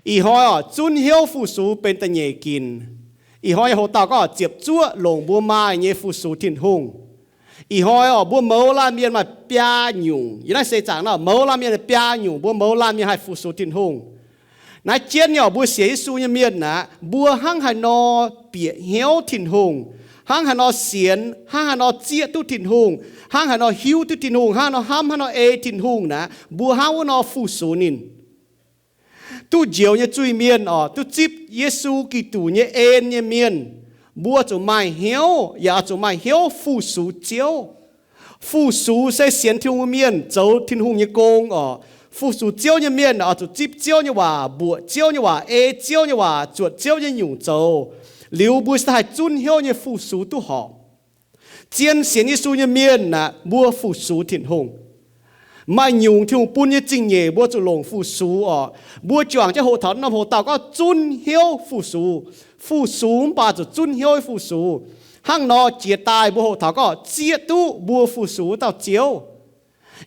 Ih hnoi oc, zunv hnyouv fu-sux benx da'nyeic ginc. Ih hnoi nyei hoc-dauh gorngv ziepc zuoqv longc mbuo maaih nyei fu-sux Tin-Hungh. Ih hnoi oc, mbuo mouz laanh mienh maaih biaa nyungc. Yiem naaiv seix zaangc nor, mouz laanh mienh biaa nyungc, mbuo mouz laanh mienh haih fu-sux Tin-Hungh. Naaiv jienv nyei oc, mbuo sienx Yesu nyei mienh aqv, mbuo hnangv haaix nor bieqc hnyouv Tin-Hungh, hnangv haaix nor sienx, hnangv haaix nor zieqv duqv Tin-Hungh, hnangv haaix nor hiuv duqv Tin-Hungh, hnangv haaix nor, hnangv haaix nor ei Tin-Hungh nor, mbuo hnangv wuov nor fu-sux ninh. Duqv njoux nyei zuiz-mienh oc, duqv zipv Yesu Giduc nyei en nyei mienh, mbuo zuqc maaih hnyouv, yaac zuqc maaih hnyouv fu-sux Ziouv. Fu-sux se sienx Tin-Hungh mienh zoux Tin-Hungh nyei gong oc. Fu-sux Ziouv nyei mienh oix zuqc zipv Ziouv nyei waac, mbuoqc Ziouv nyei waac, ei Ziouv nyei waac, zuotc Ziouv nyei nyungc zoux. Liuz mbuo se haih zunv hnyouv nyei fu-sux duqv horpc. Zien sienx Yesu nyei mienh aeqv, mbuo fu-sux Tin-Hungh. Maaih nyungc Tin-Hungh bun nyei zingh nyeic mbuo zuqc longc fu-sux oc. Mbuo juangc jienv hoqc taux norm hoc-dauh gorngv zunv hnyouv fu-sux. Fu-sux mv baac zuqc zunv hnyouv fu-sux. Hnangv nor jiex daaih mbuo hoqc taux gorngv zieqv duqv mbuo fu-sux wuov dauh Ziouv.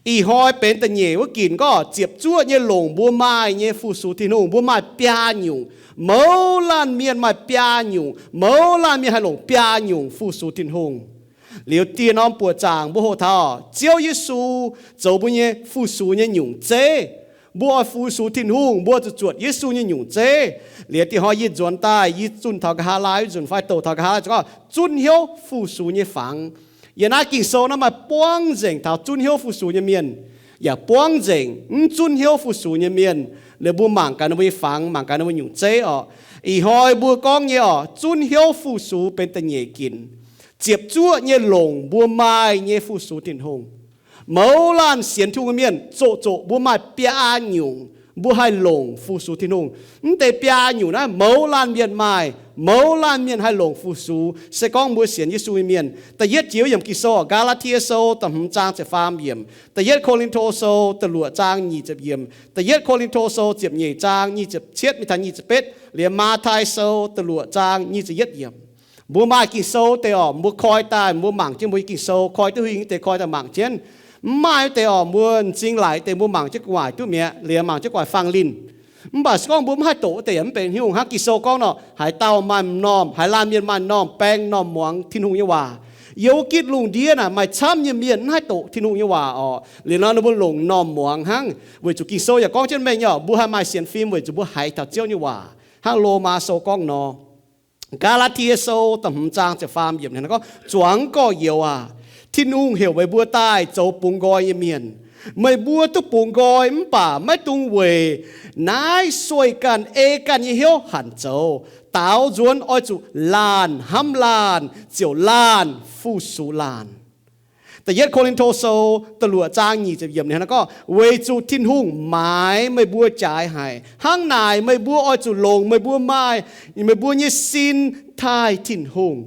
Ih hnoi benx da'nyeic wuov ginc gorngv ziepc zuoqv nyei longc mbuo maaih nyei fu-sux Tin-Hungh. Mbuo maaih biaa nyungc. Mouz laanh mienh maaih biaa nyungc. Mouz laanh mienh haih longc biaa nyungc fu-sux Tin-Hungh. Liuz dieh norm buoqc zaangc mbuo hoqc taux Ziouv Yesu zoux mbuo nyei fu-sux nyei nyungc zeiv. Mbuo oix fu-sux Tin-Hungh, mbuo zuqc zuotc Yesu nyei nyungc zeiv. Liuz dieh hnoi yie nzuonx daaih, yie zunh taux nqa'haav laai, yie nzunc fai douc taux nqa'haav laai, zuqc gorngv zunv hnyouv fu-sux nyei fangx. Yiem naaiv Ging-Sou naaiv maaih buangv nzengc taux zunv hnyouv fu-sux nyei mienh, yaac buangv nzengc mv zunv hnyouv fu-sux nyei mienh. Liuz mbuo mangc gaax ninh mbuo nyei fangx, mangc gaax ninh mbuo nyungc zeiv oc. Ih hnoi mbuo gorngv nyei oc, zunv hnyouv fu-sux benx da'nyeic ginc. Ziepc zuoqv nyei longc mbuo maaih nyei fu-sux Tin-Hungh. Mouz laanh sienx Tin-Hungh mienh zoqc zoqc mbuo maaih biaa nyungc mbuo haih longc fu-sux Tin-Hungh. Mv deix biaa nyungc naaiv mouz laanh mienh maaih, mouz laanh mienh haih longc fu-sux, se gorngv mbuo sienx Yesu nyei mienh. Da'yietv jiex yiemc Ging-Sou, Gaa^laa^tie Sou da'hmz zaang ziepc faam yiemc, Da'yietv Ko^lin^to Sou da'luoqc zaang nyic ziepc yiemc, Da'yietv Ko^lin^to Sou ziepc nyeic zaang nyic ziepc cietv mingh taux nyic ziepc betv, liemh Matv^tai Sou da'luoqc zaang nyic ziepc yietv yiemc. Mbuo maaih Ging-Sou deix oc, mbuo koi daaih, mbuo mangc jienv mbuo nyei Ging-Sou, koi duqv huingx deix koi daaih mangc jienv. Mv maaih deix oc, mbuo m'zing laic deix mbuo mangc jienv gu'nguaaic duqv mi'aqv, liemh mangc jienv gu'nguaaic fang linh. Mv baac se gorngv mbuo mv haih doqc wuov deix yaac mv benx haaix nyungc. Hnangv Ging-Sou gorngv nor, haaix dauh maaih m'normh, haaix laanh mienh maaih m'normh baeng m'normh muangx Tin-Hungh nyei waac. Yiem wuov gitv lungh ndiev naaic maaih camv nyei mienh mv haih doqc Tin-Hungh nyei waac oc. Liuz nor ninh mbuo longc m'normh muangx hnangv. Weic zuqc Ging-Sou yaac gorngv jienv mengh nyei oc, mbuo haih maaih sienx fim weic zuqc mbuo haiz taux Ziouv nyei waac. Hnangv Lomaa Sou gorngv nor, Gaa^laa^tie Sou da'hmz zaang ziepc faam yiemc gorngv, Zuangx gorx-youz aac, Tin-Hungh heuc meih mbuo daaih zoux bungx nqoi nyei mienh. Meih mbuo duqv bungx nqoi mv baac maiv dungx weic naaiv sueih ganh ei ganh nyei hnyouv hanc zoux. Daaux nzuonx oix zuqc laanh hnamv laanh, ziouc laanh fu-sux laanh. Da'yietv Ko^lin^to Sou da'luoqc zaang nyic ziepc yiemc ninh gorngv, Weic zuqc Tin-Hungh maaiz meih mbuo jaaix haic. Hnangv naaic meih mbuo oix zuqc longc meih mbuo maaih, meih mbuo nyei sin taaih Tin-Hungh.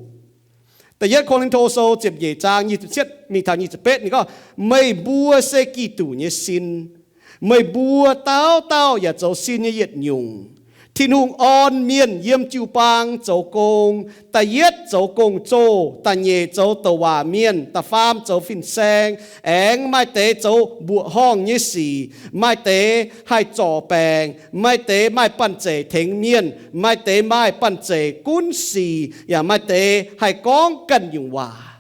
Da'yietv Ko^lin^to Sou ziepc nyeic zaang nyic ziepc cietv mingh taux nyic ziepc betv ninh gorngv, Meih mbuo se Giduc nyei sin. Meih mbuo dauh dauh yaac zoux sin nyei yietc nyungc. Tin-Hungh orn mienh yiem jiu-baang zoux gong. Da'yietv zoux gong-zoh, da'nyeic zoux douc waac mienh, da'faam zoux fin-saeng, aengx maaih deix zoux mbuoqc horngh nyei sic, maaih deix haih zorc baengc, maaih deix maaih banh zeic tengx mienh, maaih deix maaih banh zeic gunv sic, yaac maaih deix haih gorngv ganh nyungc waac.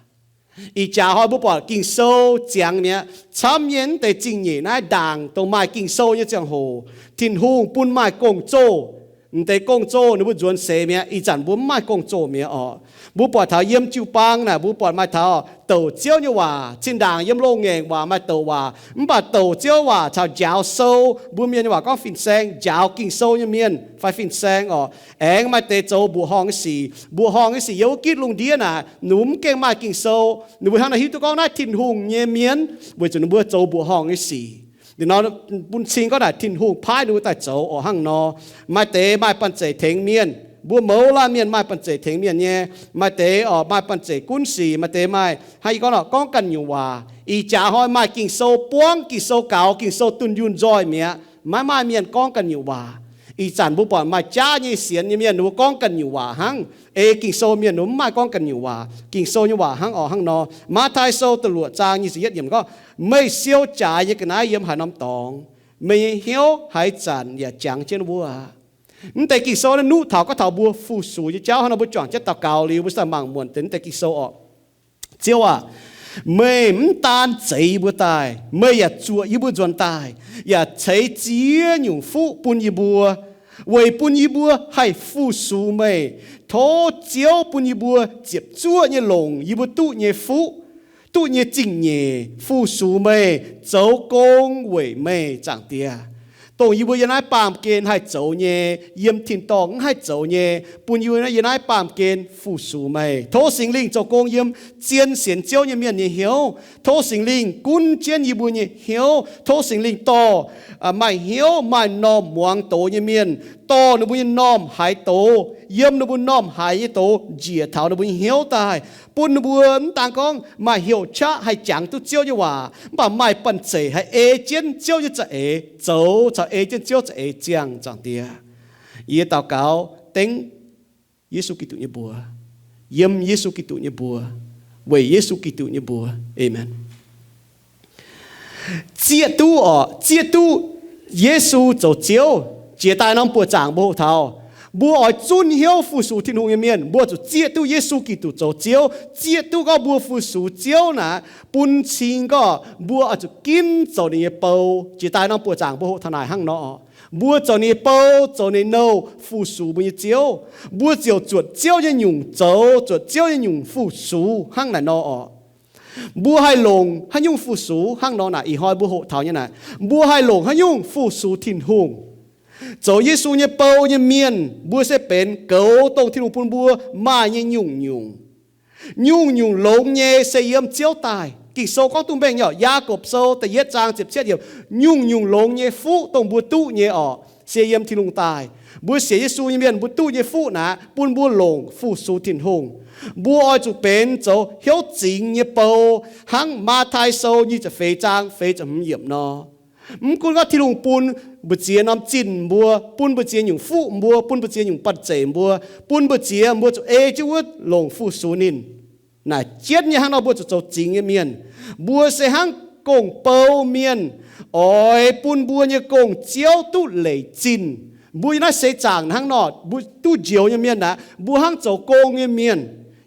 Ih jaax hnoi mbuo buatc Ging-Sou ziangx mi'aqv. Camv nyei mv deix zingh nyeic naaiv ndaangc dongh maaih Ging-Sou nyei ziangh hoc, Tin-Hungh bun maaih gong-zoh. Mv deix gong-zoh ninh mbuo nzuonx seix mi'aqv. Ih zanc mbuo mv maaih gong-zoh mi'aqv oc. Mbuo buatc taux yiem jiu-baang naaic, mbuo buatc maaih taux douc Ziouv nyei waac. Zinh ndaangc yiem loz-ngaengc waac maaih douc waac, mv baac douc Ziouv waac caux njaaux sou, mbuo mienh nyei waac gorngv fin-saeng, njaaux Ging-Sou nyei mienh fai fin-saeng oc. Aengx maaih deix zoux mbuoqc horngh nyei sic. Mbuoqc horngh nyei sic yiem wuov gitv lungh ndiev naaic, ninh mbuo mv gengh maaih Ging-Sou, ninh mbuo hnangv naaic hiuv duqv gorngv naaiv Tin-Hungh nyei mienh, weic zuqc ninh mbuo zoux mbuoqc horngh nyei sic. Liuz nor bun cing gorngv naaic Tin-Hungh paaiv ninh mbuo daaih zoux oc. Hnangv nor, maaih deix maaih banh zeic tengx mienh. Mbuo mouz laanh mienh maaih banh zeic tengx mienh nyei. Maaih deix oc maaih banh zeic gunv sic, maaih deix maaih hnangv yie gorngv nor gorngv ganh nyungc waac. Ih jaax hnoi maaih Ging-Sou buangv, Ging-Sou gaux, Ging-Sou dunh yunh nzoih mi'aqv, maiv maaih mienh gorngv ganh nyungc waac. Ih zanc mbuo buatc maaih jaav nyei sienx nyei mienh ninh mbuo gorngv ganh nyungc waac hnangv. Ei Ging-Sou mienh ninh mbuo mv maaih gorngv ganh nyungc waac. Ging-Sou nyei waac hnangv oc. Hnangv nor, Matv^tai Sou da'luoqc zaang nyic ziepc yietv yiemc gorngv, Meih siou jaaix nyei ga'naaiv yiem haaix norm dorngx, meih nyei hnyouv haaix zanc yaac jangx jienv wuov aqv. Mv deix Ging-Sou naaiv nuqv taux gorngv taux mbuo fu-sux nyei jauv. Hnangv nor mbuo juangc jienv daux gaux liuz, mbuo daaih mangc muonc deix mv deix Ging-Sou orqc. Ziouv aac, mv daan zeix yie mbuo daaih, meih yaac zuoqc yie mbuo nzuonx daaih, yaac ceix ziex nyungc fuqv bun yie mbuo, weic bun yie mbuo haih fu-sux meih. Tov Ziouv bun yie mbuo ziepc zuoqv nyei longc yie mbuo duqv nyei fuqv, duqv nyei zingh nyeic fu-sux meih, zoux gong weic meih, Zaangc Diex. Dongh yie mbuo yiem naaiv baamh gen haih zoux nyei, yiem tin-dorngh mv haih zoux nyei, bun yie mbuo yiem naaiv baamh gen fu-sux meih. Tov Singx Lingh zoux gong yiem zien sienx Ziouv nyei mienh nyei hnyouv. Tov Singx Lingh gunv jienv yie mbuo nyei hnyouv. Tov Singx Lingh dorh maaih hnyouv maaih m'normh muangx doz nyei mienh, dorh ninh mbuo nyei m'normh haiz doz, yiem ninh mbuo m'normh haiz nyei doz njiec taux ninh mbuo nyei hnyouv daaih, bun ninh mbuo mv daan gorngv maaih heuc qaqv haih jangx duqv Ziouv nyei waac, mv baac maaih banh zeic haih ei jienv Ziouv nyei za'eix zoux caux ei jienv Ziouv za'eix ziangh, Zaangc Diex. Yie daux gaux dengv Yesu Giduc nyei mbuox, yiem Yesu Giduc nyei mbuox, weic Yesu Giduc nyei mbuox. Aamen. Zieqv duqv orqc, zieqv duqv Yesu zoux Ziouv. Jiex daaih norm buoqc zaangc mbuo hoqc taux, mbuo oix zunv hnyouv fu-sux Tin-Hungh nyei mienh, mbuo zuqc zieqv duqv Yesu Giduc zoux Ziouv, zieqv duqv gorngv mbuo fu-sux Ziouv naaic, bun cing gorngv mbuo oix zuqc ginv zoux ninh nyei bou. Jiex daaih norm buoqc zaangc mbuo hoqc taux naaic hnangv nor orqc. Mbuo zoux ninh nyei bou, zoux ninh nouh fu-sux mbuo nyei Ziouv. Mbuo ziouc zuotc Ziouv nyei nyungc zoux, zuotc Ziouv nyei nyungc fu-sux hnangv naaic nor orqc. Mbuo haih longc haaix nyungc fu-sux hnangv nor naaic, ih hnoi mbuo hoqc taux nyei naaic, mbuo haih longc haaix nyungc fu-sux Tin-Hungh? Zoux Yesu nyei bou nyei mienh, mbuo se benx goux dongh Tin-Hungh bun mbuo maaih nyei nyungc-nyungc. Nyungc-nyungc longx nyei se yiem Ziouv daaih. Ging-Sou gorngv duqv mengh nyei orqc. Yaagorpc Sou da'yietv zaang ziepc cietv yiemc, nyungc-nyungc longx nyei fuqv dongh mbuo duqv nyei orqc, se yiem Tin-Hungh daaih. Mbuo sienx Yesu nyei mienh, mbuo duqv nyei fuqv naaic bun mbuo longc fu-sux Tin-Hungh. Mbuo oix zuqc benx zoux hnyouv zingx nyei bou, hnangv Matv^tai Sou nyic ziepc feix zaang feix ziepc hmz yiemc nor. Mv gunv gorngv Tin-Hungh bun mbu'ziex norm zinh mbuo, bun mbu'ziex nyungc fuqv mbuo, bun mbu'ziex nyungc banh zeic mbuo, bun mbu'ziex mbuo zuqc ei jienv wuov longc fu-sux ninh. Naaic jienv nyei hnangv nor mbuo zuqc zoux zingx nyei mienh. Mbuo se hnangv gong-bou mienh, oix bun mbuo nyei gong-ziouv duqv leic zinh. Mbuo yiem naaiv seix zaangc hnangv nor, mbuo duqv njoux nyei mienh aqv, mbuo hnangv zoux gong nyei mienh.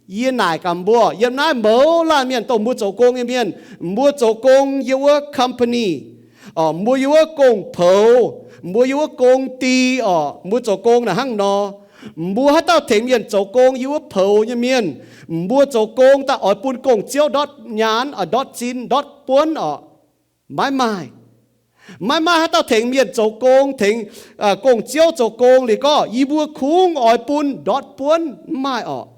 Yie naaic gaax mbuo, yiem naaiv mouz laanh mienh dongh mbuo zoux gong nyei mienh, mbuo zoux gong yiem wuov company, orqc, mbuo yiem wuov gong-poux, mbuo yiem wuov gong-di, orqc, mbuo zoux gong naaic hnangv nor. Mbuo haaix dauh tengx mienh zoux gong yiem wuov poux nyei mienh, mbuo zoux gong daaih oix bun gong-ziouv ndortv nyaanh, ndortv zinh, ndortv buonv orqc? Maiv maaih. Maiv maaih haaix dauh tengx mienh zoux gong, tengx gong-ziouv zoux gong liuz gorngv yie mbuo kungx oix bun ndortv buonv, mv maaih orqc.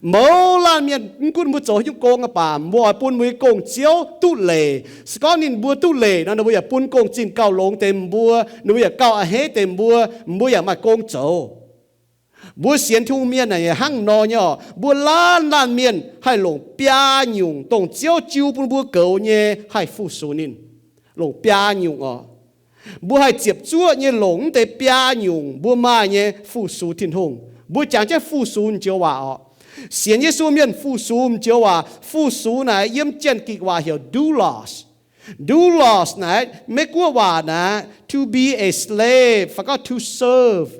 Mouz laanh mienh mv gunv mbuo zoux haaix nyungc gong aqv baac mbuo oix bun mbuo nyei gong-ziouv duqv leic. Se gorngv ninh mbuo duqv leic nor, ninh mbuo yaac bun gong-zinh gauh longx deix mbuo, ninh mbuo yaac gauh a'hneiv deix mbuo, mbuo yaac maaih gong zoux. Mbuo sienx Tin-Hungh mienh naaic yaac hnangv nor nyei orqc. Mbuo laanh laanh mienh haih longc biaa nyungc dongh Ziouv jiu bun mbuo goux nyei haih fu-sux ninh. Longc biaa nyungc orqc. Mbuo haih ziepc zuoqv nyei longc mv deix biaa nyungc mbuo maaih nyei fu-sux Tin-Hungh. Mbuo jangx jienv fu-sux m'njoux waac orqc. Sienx Yesu mienh fu-sux m'njoux waac, fu-sux naaic yiem Janx-Gikc waac heuc doulos. Doulos naaic Meiv-Guoqv waac naaic to be a slave fai gorngv to serve.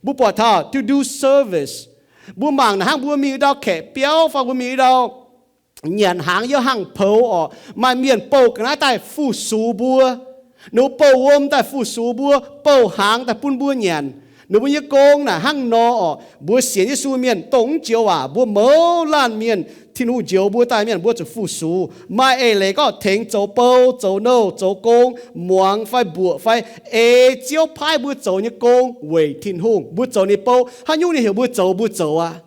Mbuo buatc taux to do service. Mbuo mangc naaic hnangv mbuo mingh ndau kaeqv biauv fai mbuo mingh ndau nyanc hnaangx yiem hangx poux orqc, maaih mienh bouh ga'naaiv daaih fu-sux mbuo. Ninh mbuo bouh wuom daaih fu-sux mbuo, bouh hnaangx daaih bun mbuo nyanc. Ninh mbuo nyei gong naaic hnangv nor orqc. Mbuo sienx Yesu mienh dongh mv joux waac, mbuo mouz laanh mienh, Tin-Hungh njoux mbuo daaih mienh, mbuo zuqc fu-sux. Maaih eix leiz gorngv tengx zoux bou, zoux nouh, zoux gong, muangx fai mbuoqc fai ei Ziouv paaiv mbuo zoux nyei gong weic Tin-Hungh. Mbuo zoux ninh bou, haaix nyungc ninh heuc mbuo zoux, mbuo zoux aqv.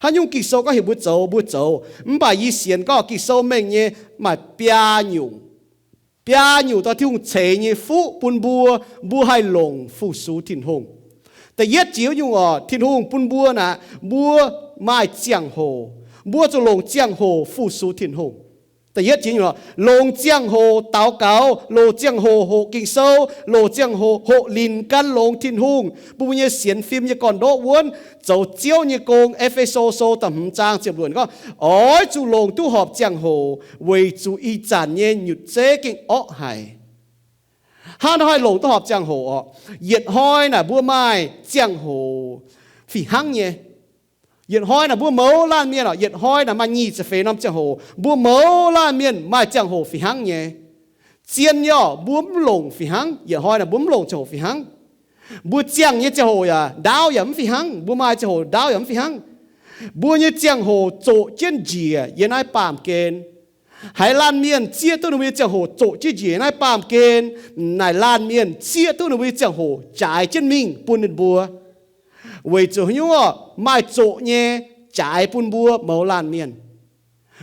Haaix nyungc Ging-Sou gorngv heuc mbuo zoux, mbuo zoux. Mv baac yie sienx gorngv Ging-Sou mengh nyei maaih biaa nyungc. Biaa nyungc dongh Tin-Hungh ceix nyei fuqv bun mbuo, mbuo haih longc fu-sux Tin-Hungh. Da'yietv jiex nyungc orqc, Tin-Hungh bun mbuo naaic, mbuo maaih ziangh hoc. Mbuo zuqc longc ziangh hoc fu-sux Tin-Hungh. Da'yietv jiex nyungc orqc, longc ziangh hoc daux gaux, longc ziangh hoc hoqc Ging-Sou, longc ziangh hoc hoqc linc gan longx Tin-Hungh, bun mbuo nyei sienx fim nyei gorn-ndoqv wuonv zoux Ziouv nyei gong. E^fe^so Sou da'hmz zaang ziepc luoqc gorngv, oix zuqc longc duqv horpc ziangh hoc, weic zuqc ih zanc nyei nyutc zeiv gengh orqv haic. Hnangv naaiv haih longc duqv horpc ziangh hoc orqc? Yietc hnoi naaic mbuo maaih ziangh hoc fih hnangv nyei. Yietc hnoi naaic mbuo mouz laanh mienh orqc, yietc hnoi naaic maaih nyic ziepc feix norm ziangh hoc. Mbuo mouz laanh mienh maaih ziangh hoc fih hnangv nyei. Zien nyei orqc, mbuo mv longc fih hnangv. Yietc hnoi naaic mbuo mv longc ziangh hoc fih hnangv. Mbuo ziangh nyei ziangh hoc yaac ndaauv yaac mv fih hnangv. Mbuo maaih ziangh hoc ndaauv yaac mv fih hnangv. Mbuo nyei ziangh hoc zoqc jienv njiec yiem naaiv baamh gen. Haaix laanh mienh zieqv duqv ninh mbuo nyei ziangh hoc zoqc jienv njiec yiem naaiv baamh gen, naaic laanh mienh zieqv duqv ninh mbuo nyei ziangh hoc jaaix jienv mingh bun ninh mbuo. Weic zuqc haaix nyungc orqc? Maaih zoqc nyei jaaix bun mbuo mouz laanh mienh.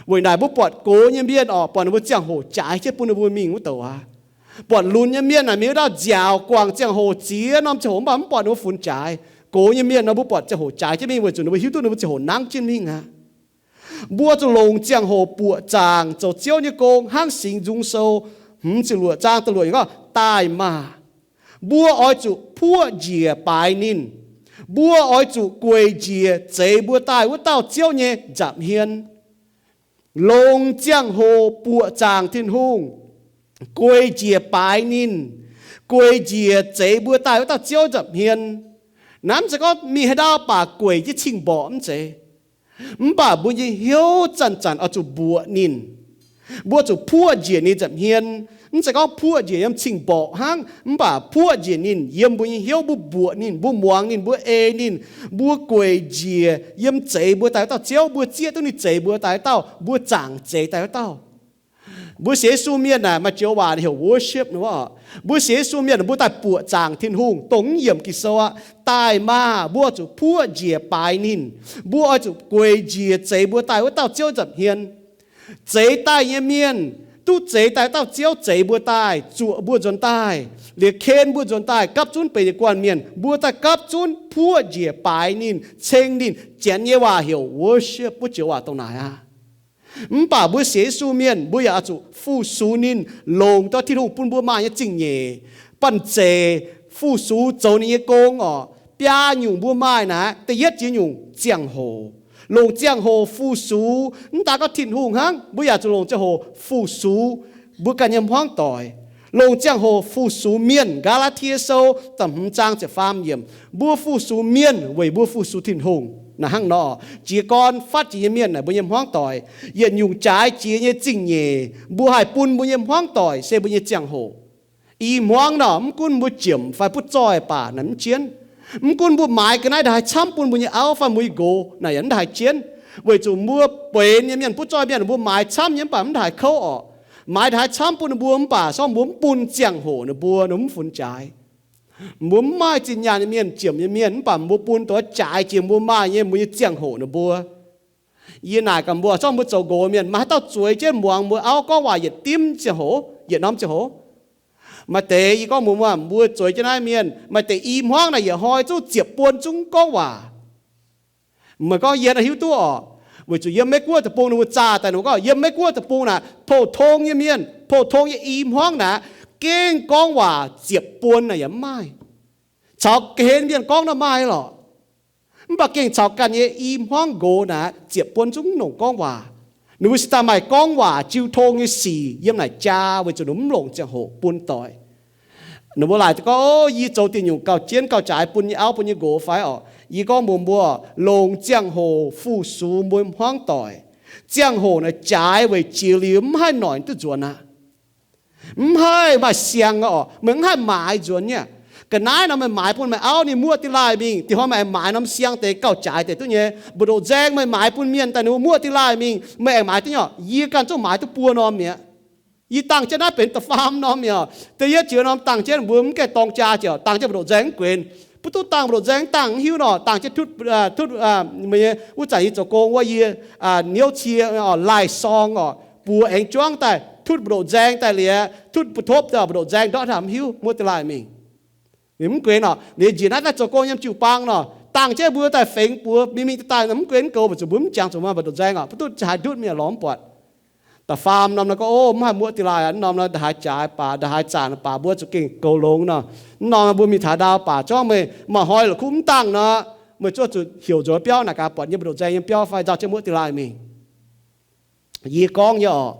Weic naaic mbuo buatc gox nyei mienh orqc, buatc ninh mbuo ziangh hoc jaaix jienv bun ninh mbuo mingh wuov douc aqv. Buatc lunx nyei mienh naaic, mingh wuov dauh nziaauc guangc ziangh hoc ziex norm ziangh hoc, mv baac mv buatc ninh mbuo funx jaaix. Gox nyei mienh nor, mbuo buatc ziangh hoc jaaix jienv mingh weic zuqc ninh mbuo hiuv duqv ninh mbuo ziangh hoc nangv jienv mingh aqv. Mbuo zuqc longc ziangh hoc buoqc zaangc zoux Ziouv nyei gong hnangv Singx Nzung Sou hmz ziepc luoqc zaang da'luoqc yiemc gorngv, Daaih maah! Mbuo oix zuqc puoqv njiec baaix ninh. Mbuo oix zuqc gueic njiec zeix mbuo daaih wuov dauh Ziouv nyei nza'hmien. Longc ziangh hoc buoqc zaangc Tin-Hungh, gueic njiec baaix ninh, gueic njiec zeix mbuo daaih wuov dauh Ziouv nza'hmien. Naaiv mv zeiz gorngv mingh haaix ndau baac gueic jienv cing-mborqc, mv zeiz. Mv baac mbuo nyei hnyouv zanc-zanc oix zuqc mbuoqc ninh. Mbuo zuqc puoqv njiec ninh nza'hmien. Mv zeiz gorngv puoqv njiec yiem cing-mborqc hnangv, mv baac puoqv njiec ninh yiem mbuo nyei hnyouv. Mbuo mbuoqc ninh, mbuo muangx ninh, mbuo ei ninh, mbuo gueic njiec yiem zeix mbuo daaih wuov dauh Ziouv. Mbuo zieqv duqv ninh zeix mbuo daaih dauh, mbuo zaangc zeix daaih wuov dauh. Mbuo sienx Yesu mienh naaic, maaih joux waac heuc worship nor. Mbuo sienx Yesu mienh, mbuo daaih buoqc zaangc Tin-Hungh, dongh mv yiemc Ging-Sou aqv. Daaih maah! Mbuo zuqc puoqv njiec baaix ninh. Mbuo oix zuqc gueic njiec zeix mbuo daaih wuov dauh Ziouv nza'hmien. Zeix daaih nyei mienh, duqv zeix daaih wuov dauh Ziouv zeix mbuo daaih, zuoqc mbuo nzuonx daaih, liuz ken mbuo nzuonx daaih, gapv zunv benx ninh guanh mienh, mbuo daaih gapv zunv puoqv njiec baaix ninh, ceng ninh. Janx nyei waac heuc worship, wuov joux waac dongh naaic aqv. Mv baac mbuo sienx Yesu mienh, mbuo yaac oix zuqc fu-sux ninh, longc dongh Tin-Hungh bun mbuo maaih nyei zingh nyeic, banh zeic, fu-sux zoux ninh nyei gong orqc. Biaa nyungc mbuo maaih naaic, da'yietv jiex nyungc ziangh hoc. Longc ziangh hoc fu-sux, mv daaih gorngv Tin-Hungh hnangv, mbuo yaac zuqc longc ziangh hoc fu-sux mbuo ganh nyei hmuangv doic. Longc ziangh hoc fu-sux mienh. Gaa^laa^tie Sou da'hmz zaang ziepc faam yiemc, mbuo fu-sux mienh weic mbuo fu-sux Tin-Hungh. Naaic hnangv nor, jiez gorn fatv jiex nyei mienh naaic, mbuo nyei hmuangv doic, yietc nyungc jaaix jiex nyei zingh nyeic mbuo haih bun mbuo nyei hmuangv doic se mbuo nyei ziangh hoc. I hmuangv nor, mv gunv mbuo jiemc fai butv zoih baac naaic mv jienv. Mv gunv mbuo maaiz ga'naaiv ndaaih haih camv bun mbuo nyei auv fai mbuo nyei nqox naaic yaac mv ndaaih haih jienv, weic zuqc mbuo bueix nyei mienh, butv zoih mienh, mbuo maaiz camv nyei mv baac mv ndaaih haih kouv orqc. Maaiz ndaaih haih camv bun ninh mbuo mv baac se mbuo mv bun ziangh hoc ninh mbuo, ninh mv funx jaaix. Mbuo mv maaih zinh nyaanh nyei mienh, jiemc nyei mienh, mv baac mbuo bun dongh jaaix jiex mbuo maaih nyei, mbuo nyei ziangh hoc ninh mbuo. Yie naaic gaax mbuo, zorqv mbuo zoux nqox mienh, maaih haaix dauh zueiz jienv muangx mbuo auv gorngv waac yietc dimv ziangh hoc, yietc norm ziangh hoc? Maaih deix, yie gorngv mbuox mbuo, mbuo zueiz jienv naaiv mienh, maaih deix i hmuangv naaic yietc hnoi zungv ziepc buon zungv gorngv waac. Meih gorngv yie naaic hiuv duqv orqc? Weic zuqc yiem Meiv Guoqv deic-bung ninh mbuo zaah daaih, ninh mbuo gorngv yiem Meiv Guoqv deic-bung naaic, pou-tong nyei mienh, pou-tong nyei i hmuangv naaic, gengh gorngv waac ziepc buon naaic yaac mv maaih. Caux ga'hlen mienh gorngv nor maaih lorqc. Mv baac gengh caux ganh nyei i hmuangv nqox naaic, ziepc buon zungv mv nongc gorngv waac. Ninh mbuo se daaih maaih gorngv waac jiu tong nyei sic yiem naaic jaa, weic zuqc ninh mv longc ziangh hoc bun doic. Ninh mbuo laaic gorngv, O, yie zoux diuh nyungc gauh jienv gauh jaaix bun nyei auv bun nyei nqox fai orqc? Yie gorngv mbuox mbuo, longc ziangh hoc fu-sux mbuo hmuangv doic. Ziangh hoc naaic jaaix weic jiex liuz mv haih noic duqv nzuonx aqv. Mv haih maaih siang orqc, meih mv haih maaiz nzuonx nyei. Ga'naaiv nor meih maaiz bun meih auv ninh muoqv diqc laaih mingh, dih hnoi meih aengx maaiz norm siang deix gauh jaaix deix duqv nyei. Mbu'ndongx nzaeng meih maaiz bun mienh daaih ninh mbuo muoqv diqc laaih mingh, meih aengx maaiz duqv nyei. Yie ganh zungv maaiz duqv buo norm mi'aqv. Yie dangh jienv naaiv benx da'faam norm mi'aqv. Da'yietv jiex norm dangh jienv mbuo mv gaengh dorng jaa ziouc dangh jienv mbu'ndongx nzaeng mv guenx. Mv duqv dangh mbu'ndongx nzaeng dangh mv hiuv nor, dangh jienv tutv, tutv, wuov zanc yie zoux gong wuov yie niouv cie, laaih sorng orqc, buoz aengx juangv daaih, tutv mbu'ndongx nzaeng daaih liuz, tutv mbu'topv daaih mbu'ndongx nzaeng ndortv hnangv mv hiuv, muoqv diqc laaih mingh. Ninh mv guenx orqc, ninh njiec naaiv daaih zoux gong yiem jiu-baang nor, dangh jienv mbuo daaih fengx buoz mingh mingh daaih daaih nor, mv guenx, mv goux, weic zuqc mbuo mv jangx zuqc maaih mbu'ndongx nzaeng orqc, mv duqv haaix ndutv mingh lorz mv buatc. Da'faam norm nor gorngv, O, mv haih muoqv diqc laaih aqv, mv norm nor ndaaih haaix jaaix baac, ndaaih haaix zanc baac mbuo zuqc gengh goux longx nor. Mv norm mbuo mingh taux ndau baac zorngv meih maaih hnoi la'kuqv mv dangh nor, meih zuov zuqc heuc nzuonx biauv naaic gaax buatc yiem mbu'ndongx nzaeng yiem biauv fai nzauh jienv muoqv diqc laaih mingh. Yie gorngv nyei orqc,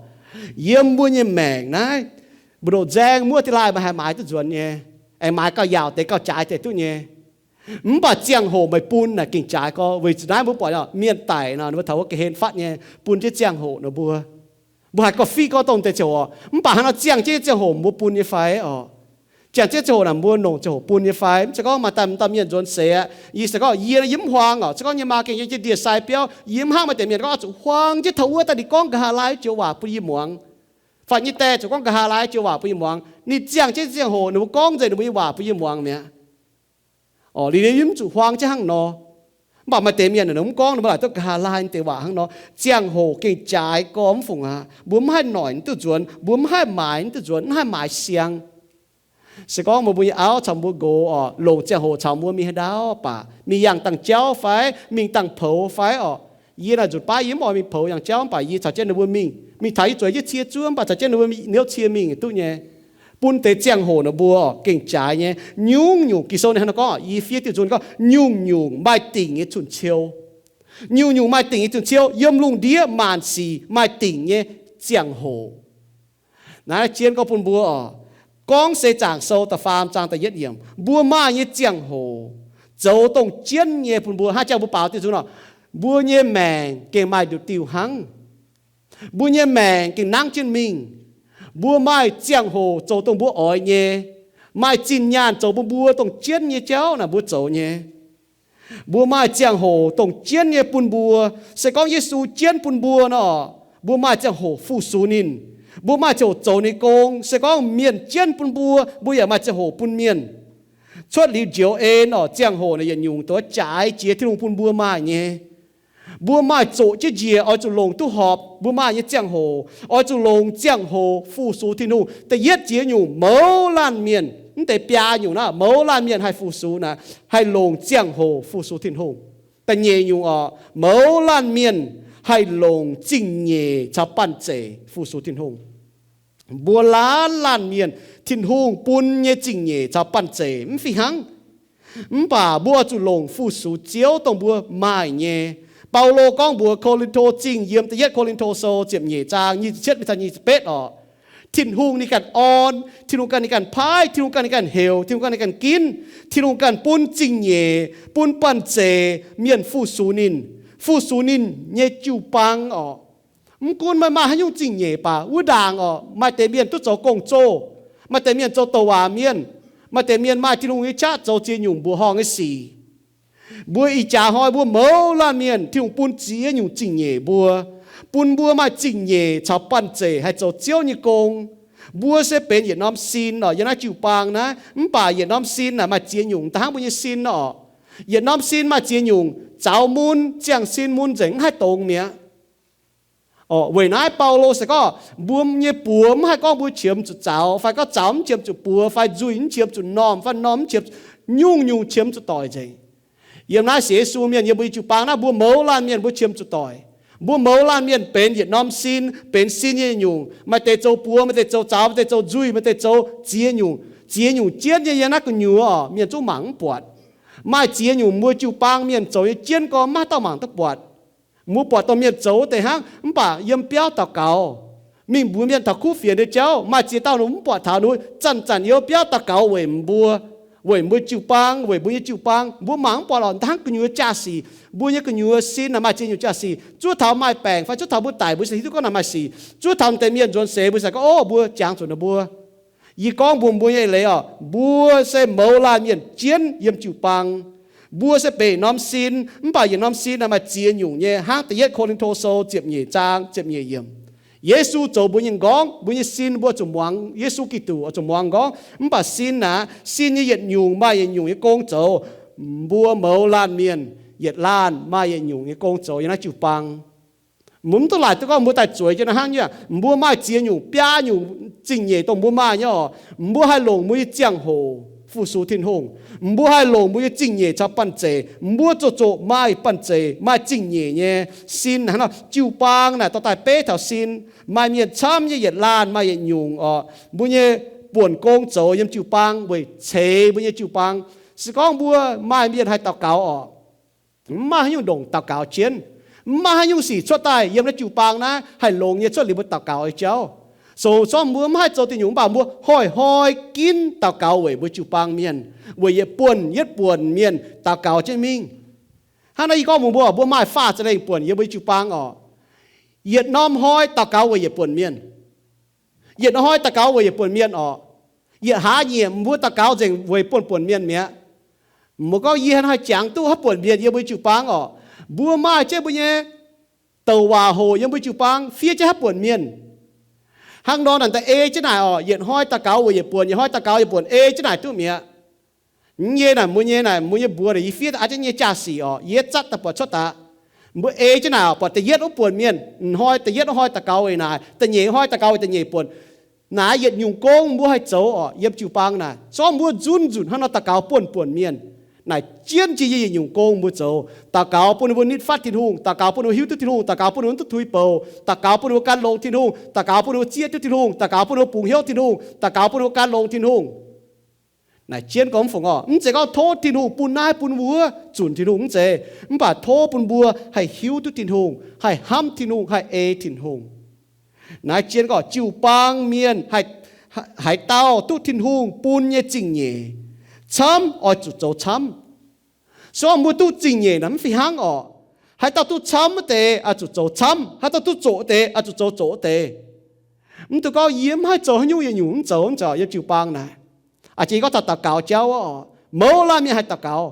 yiem mbuo nyei maengc naaiv, Mbu'ndongx nzaeng muoqv deix laaih meih haih maaiz duqv nzuonx nyei, aengx maaiz gauh yaauc deix gauh jaaix deix duqv nyei. Mv baac ziangh hoc meih bun naaic gengh jaaix gorx. Weic zuqc naaiv mbuo buatc mienh daic nor, ninh mbuo taux wuov ga'hlen fatv nyei, bun jienv ziangh hoc nor mbuo, mbuo haiz gauh fiqv gorngv dongh deix ziangh hoc. Mv baac hnangv nor ziangh jienv ziangh hoc mbuo bun nyei fai orqc? Ziangh jienv ziangh hoc naaic mbuo longc ziangh hoc bun nyei fai? Mv zeiz gorngv maaih daaih dauh mienh nzuonx seix aqv. Yie se gorngv yie, yie mv huaang orqc. Se gorngv nyei maa gengh yiem ndie-sai biauv, yie mv hnangv maaih deix mienh gorngv oix zuqc huaang jienv taux wuov daaih ninh gorngv nqa'haav laai joux waac bun yie muangx, fai nyei die zuqc gorngv nqa'haav laai joux waac bun yie muangx. Ninh ziangh jienv ziangh hoc ninh mbuo gorngv nzengc ninh mbuo nyei waac bun yie muangx mi'aqv. Orqc, liuz yie mv zuqc huaang jienv hnangv nor. Mv baac maaih deix mienh ninh mv gorngv, ninh mbuo laaic duqv nqa'haav laai deix waac hnangv nor. Ziangh hoc gengh jaaix gorx mv fungc aqv. Mbuo mv haih noic duqv nzuonx, mbuo mv haih maaiz duqv nzuonx, mv haih maaiz siang. Se gorngv meih mbuo nyei auv caux mbuo nqox orqc, longc ziangh hoc caux mbuo mingh haaix ndaauv baac, mingh yangh dangh jauv fai mingh dangh poux fai orqc. Yie naaic nzunc baav yie mv oix mingh poux yangh jauv, mv baac yie caux jienv ninh mbuo mingh. Mingh taux yie zueiz jienv cie zuov, mv baac caux jienv ninh mbuo niouv cie mingh duqv nyei. Bun deix ziangh hoc naaic mbuo gengh jaaix nyei. Nyungc-nyungc Ging-Sou ninh hnangv naaiv gorngv, yie fiev diuh nzunc gorngv, nyungc-nyungc maaih dingc nyei cun-ciou. Nyungc-nyungc maaih dingc nyei cun-ciou yiem lungh ndiev maanc sic maaih dingc nyei ziangh hoc. Naaiv zien gorngv bun mbuo orqc, Gorngv Seix Zaangc Sou da'faam zaang da'yietv yiemc, mbuo maaih nyei ziangh hoc zoux dongh jienv nyei bun mbuo. Hnangv jangx mbuo baaux diuh nzunc orqc, mbuo nyei maengc gengh maaih nduqc diuh hnangv. Mbuo nyei maengc gengh nangv jienv mingh. Mbuo maaih ziangh hoc zoux dongh mbuo oix nyei. Maaih zinh nyaanh zoux bun mbuo dongh jienv nyei jauv naaic mbuo zoux nyei. Mbuo maaih ziangh hoc dongh jienv nyei bun mbuo. Se gorngv Yesu jienv bun mbuo nor, mbuo maaih ziangh hoc fu-sux ninh. Mbuo maaih ziangh hoc zoux ninh gong. Se gorngv mienh jienv bun mbuo, mbuo yaac maaih ziangh hoc bun mienh. Cuotv liuz njoux en orqc, ziangh hoc naaic yietc nyungc doix jaaix jiex Tin-Hungh bun mbuo maaih nyei. Mbuo maaih zoqc jienv njiec oix zuqc longc duqv horpc mbuo maaih nyei ziangh hoc, oix zuqc longc ziangh hoc fu-sux Tin-Hungh. Da'yietv ziex nyungc, mouz laanh mienh, mv deix biaa nyungc naaiv, mouz laanh mienh haih fu-sux naaic, haih longc ziangh hoc fu-sux Tin-Hungh. Da'nyeic nyungc orqc, mouz laanh mienh haih longc zingh nyeic caux banh zeic fu-sux Tin-Hungh. Mbuo laanh laanh mienh, Tin-Hungh bun nyei zingh nyeic caux banh zeic mv fih hnangv. Mv baac mbuo oix zuqc longc fu-sux Ziouv dongh mbuo maaih nyei. Baulo gorngv mbuox Ko^lin^to Zingh yiem da'yietv Ko^lin^to Sou ziepc nyeic zaang nyic ziepc cietv mingh taux nyic ziepc betv orqc, Tin-Hungh ninh ganh orn, Tin-Hungh ganh ninh ganh paaiv, Tin-Hungh ganh ninh ganh heuc, Tin-Hungh ganh ninh ganh ginv, Tin-Hungh ganh bun zingh nyeic, bun banh zeic mienh fu-sux ninh, fu-sux ninh nyei jiu-baang orqc. Mv gunv meih maaih haaix nyungc zingh nyeic baac, wuov ndaangc orqc, maaih deix mienh duqv zoux gong-zoh, maaih deix mienh zoux douc waac mienh, maaih deix mienh maaih Tin-Hungh nyei qaqv zoux ziex nyungc mbuoqc horngh nyei sic. Mbuo ih jaax hnoi mbuo mouz laanh mienh, Tin-Hungh bun ziex nyungc zingh nyeic mbuo, bun mbuo maaih zingh nyeic caux banh zeic haih zoux Ziouv nyei gong. Mbuo se benx yietc norm sin orqc, yiem naaiv jiu-baang naaiv, mv baac yietc norm sin naaic maaih ziex nyungc, da'hnangv mbuo nyei sin orqc. Yietc norm sin maaih ziex nyungc, zaux mun, ziangh sin mun nzengc mv haih dongz mi'aqv. Orqc, weic naaiv Baulo se gorngv mbuo nyei buoz mv haih gorngv mbuo qiemx zuqc zaux, fai gorngv zaux mv qiemx zuqc buoz, fai nzuih mv qiemx zuqc normh, fai normh mv qiemx, nyungc-nyungc qiemx zuqc doic nzengc. Yiem naaiv sienx Yesu mienh yiem mbuo nyei jiu-baang naaiv, mbuo mouz laanh mienh mbuo qiemx zuqc doic. Mbuo mouz laanh mienh benx yietc norm sin, benx sin nyei nyungc. Maaih deix zoux buoz, maaih deix zoux zaux, maaih deix zoux nzuih, maaih deix zoux ziex nyungc. Ziex nyungc jienv nyei yiem naaiv gu'nyuoz orqc, mienh zungv mangc mv buatc. Maaih ziex nyungc mbuo jiu-baang mienh zoux nyei jienv gorngv maiv dauh mangc duqv buatc. Mbuo buatc dongh mienh zoux wuov deix hnangv, mv baac yiem biauv daux gaux, mingh mbuox mienh taux kuv fienx nyei jauv, maaih ziex dauh ninh mv buatc taux, ninh zanc-zanc yiem biauv daux gaux weic mbuo, weic mbuo jiu-baang, weic mbuo nyei jiu-baang. Mbuo mangc mv buatc lorqc, hnangv gu'nyuoz jaa-sic. Mbuo nyei gu'nyuoz sin naaic maaih ziex nyungc jaa-sic. Zuov taux maaih baengc fai zuov taux mbuo daic, mbuo se hiuv duqv gorngv naaic maaih sic. Zuov taux deix mienh nzuonx seix, mbuo se gorngv, Ov, mbuo jangx zuqc ninh mbuo. Yie gorngv mbuox mbuo nyei leiz orqc, mbuo se mouz laanh mienh jienv yiem jiu-baang. Mbuo se benx norm sin, mv baac yietc norm sin naaic maaih ziex nyungc nyei, hnangv da'yietv Ko^lin^to Sou ziepc nyeic zaang ziepc nyeic yiemc. Yesu zoux mbuo nyei nqorngv, mbuo nyei sin mbuo zuqc muangx Yesu Giduc, oix zuqc muangx nqorngv. Mv baac sin naaic, sin nyei yietc nyungc maaih yietc nyungc nyei gong zoux. Mbuo mouz laanh mienh yietc laanh maaih yietc nyungc nyei gong zoux yiem naaiv jiu-baang. Mbuo mv duqv laaic duqv gorngv mbuo daaih zueiz jienv naaiv hnangv nyei. Mbuo maaih ziex nyungc, biaa nyungc zingh nyeic dongh mbuo maaih nyei orqc. Mbuo haih longc mbuo nyei ziangh hoc fu-sux Tin-Hungh. Mbuo haih longc mbuo nyei zingh nyeic caux banh zeic. Mbuo zoqc zoqc maaih banh zeic, maaih zingh nyeic nyei sin hnangv nor. Jiu-baang naaic dorh daaih beiv taux sin. Maaih mienh camv nyei, yietc laanh maaih yietc nyungc orqc. Mbuo nyei buonc gong zoux yiem jiu-baang weic ceix mbuo nyei jiu-baang. Se gorngv mbuo maaih mienh haih daux gaux orqc, mv maaih haaix nyungc ndongc daux gaux jienv. Mv maaih haaix nyungc sic cuotv daaih yiem naaiv jiu-baang naaiv haih longx nyei cuotv liuz mbuo daux gaux nyei jauv. Sou, sorng mbuo mv haih zoux diuh nyungc mv baac mbuo hnoi-hnoi ginv daux gaux weic mbuo jiu-baang mienh, weic yietc buonc yietc buonc mienh daux gaux jienv mingh. Hnangv naaiv yie gorngv mbuox mbuo, mbuo maaih faah za'lengh buonc yiem mbuo jiu-baang orqc. Yietc norm hnoi daux gaux weic yietc buonc mienh. Yietc norm hnoi daux gaux weic yietc buonc mienh orqc. Yietc hlaax nyieqc mbuo daux gaux nzengc weic buonc buonc mienh mi'aqv. Mbuo gorngv yie hnangv haaix jangx duqv haaix buonc mienh yiem mbuo jiu-baang orqc. Mbuo maaih jienv mbuo nyei douc waac hoc yiem mbuo jiu-baang fiev jienv haaix buonc mienh. Hnangv nor naaic da'ei jienv naaic orqc, yietc hnoi daux gaux weic yietc buonc, yietc hnoi daux gaux yietc buonc ei jienv naaic duqv mi'aqv. Mv nyei naaic mbuo nyei naaic mbuo nyei mbuox naaic yie fiev daaih aqv jienv nyei jaa-sic orqc, yie zatv daaih buatc cuotv daaih. Mbuo ei jienv naaic orqc, buatc da'yietv wuov buonc mienh, hnoi da'yietv wuov hnoi daux gaux weic naaic, da'nyeic wuov hnoi daux gaux weic da'nyeic buonc. Naaiv yietc nyungc gong mbuo haih zoux orqc, yiem jiu-baang naaic. Sorng mbuo nzunc nzunc hnangv nor daux gaux buonc buonc mienh. Naaic jienv jiex yie yietc nyungc gong mbuo zoux. Daux gaux bun ninh mbuo nitv fatv Tin-Hungh, daux gaux bun ninh mbuo hiuv duqv Tin-Hungh, daux gaux bun ninh mbuo duqv tuix bouc, daux gaux bun ninh mbuo gan longx Tin-Hungh, daux gaux bun ninh mbuo zieqv duqv Tin-Hungh, daux gaux bun ninh mbuo bungx hnyouv Tin-Hungh, daux gaux bun ninh mbuo gan longx Tin-Hungh. Naaic jienv gorngv mv fungc orqc, mv zeiz gorngv tov Tin-Hungh bun naaiv bun wuov zunc Tin-Hungh, mv zeiz. Mv baac tov bun mbuo haih hiuv duqv Tin-Hungh, haih hnamv Tin-Hungh, haih ei Tin-Hungh. Naaiv jienv gorngv jiu-baang mienh haaix dauh duqv Tin-Hungh bun nyei zingh nyeic camv oix zuqc zoux camv. Se gorngv mbuo duqv zingh nyeic naaic mv fih hnangv orqc. Haaix dauh duqv camv wuov deix oix zuqc zoux camv, haaix dauh duqv zoqc wuov deix oix zuqc zoux zoqc wuov deix. Mv dungx gorngv yie mv haih zoux haaix nyungc, yietc nyungc mv zoux, mv zoux yiem jiu-baang naaic. Aa, jiex gorngv taux daux gaux jauv orqc, mouz laanh mienh haih daux gaux.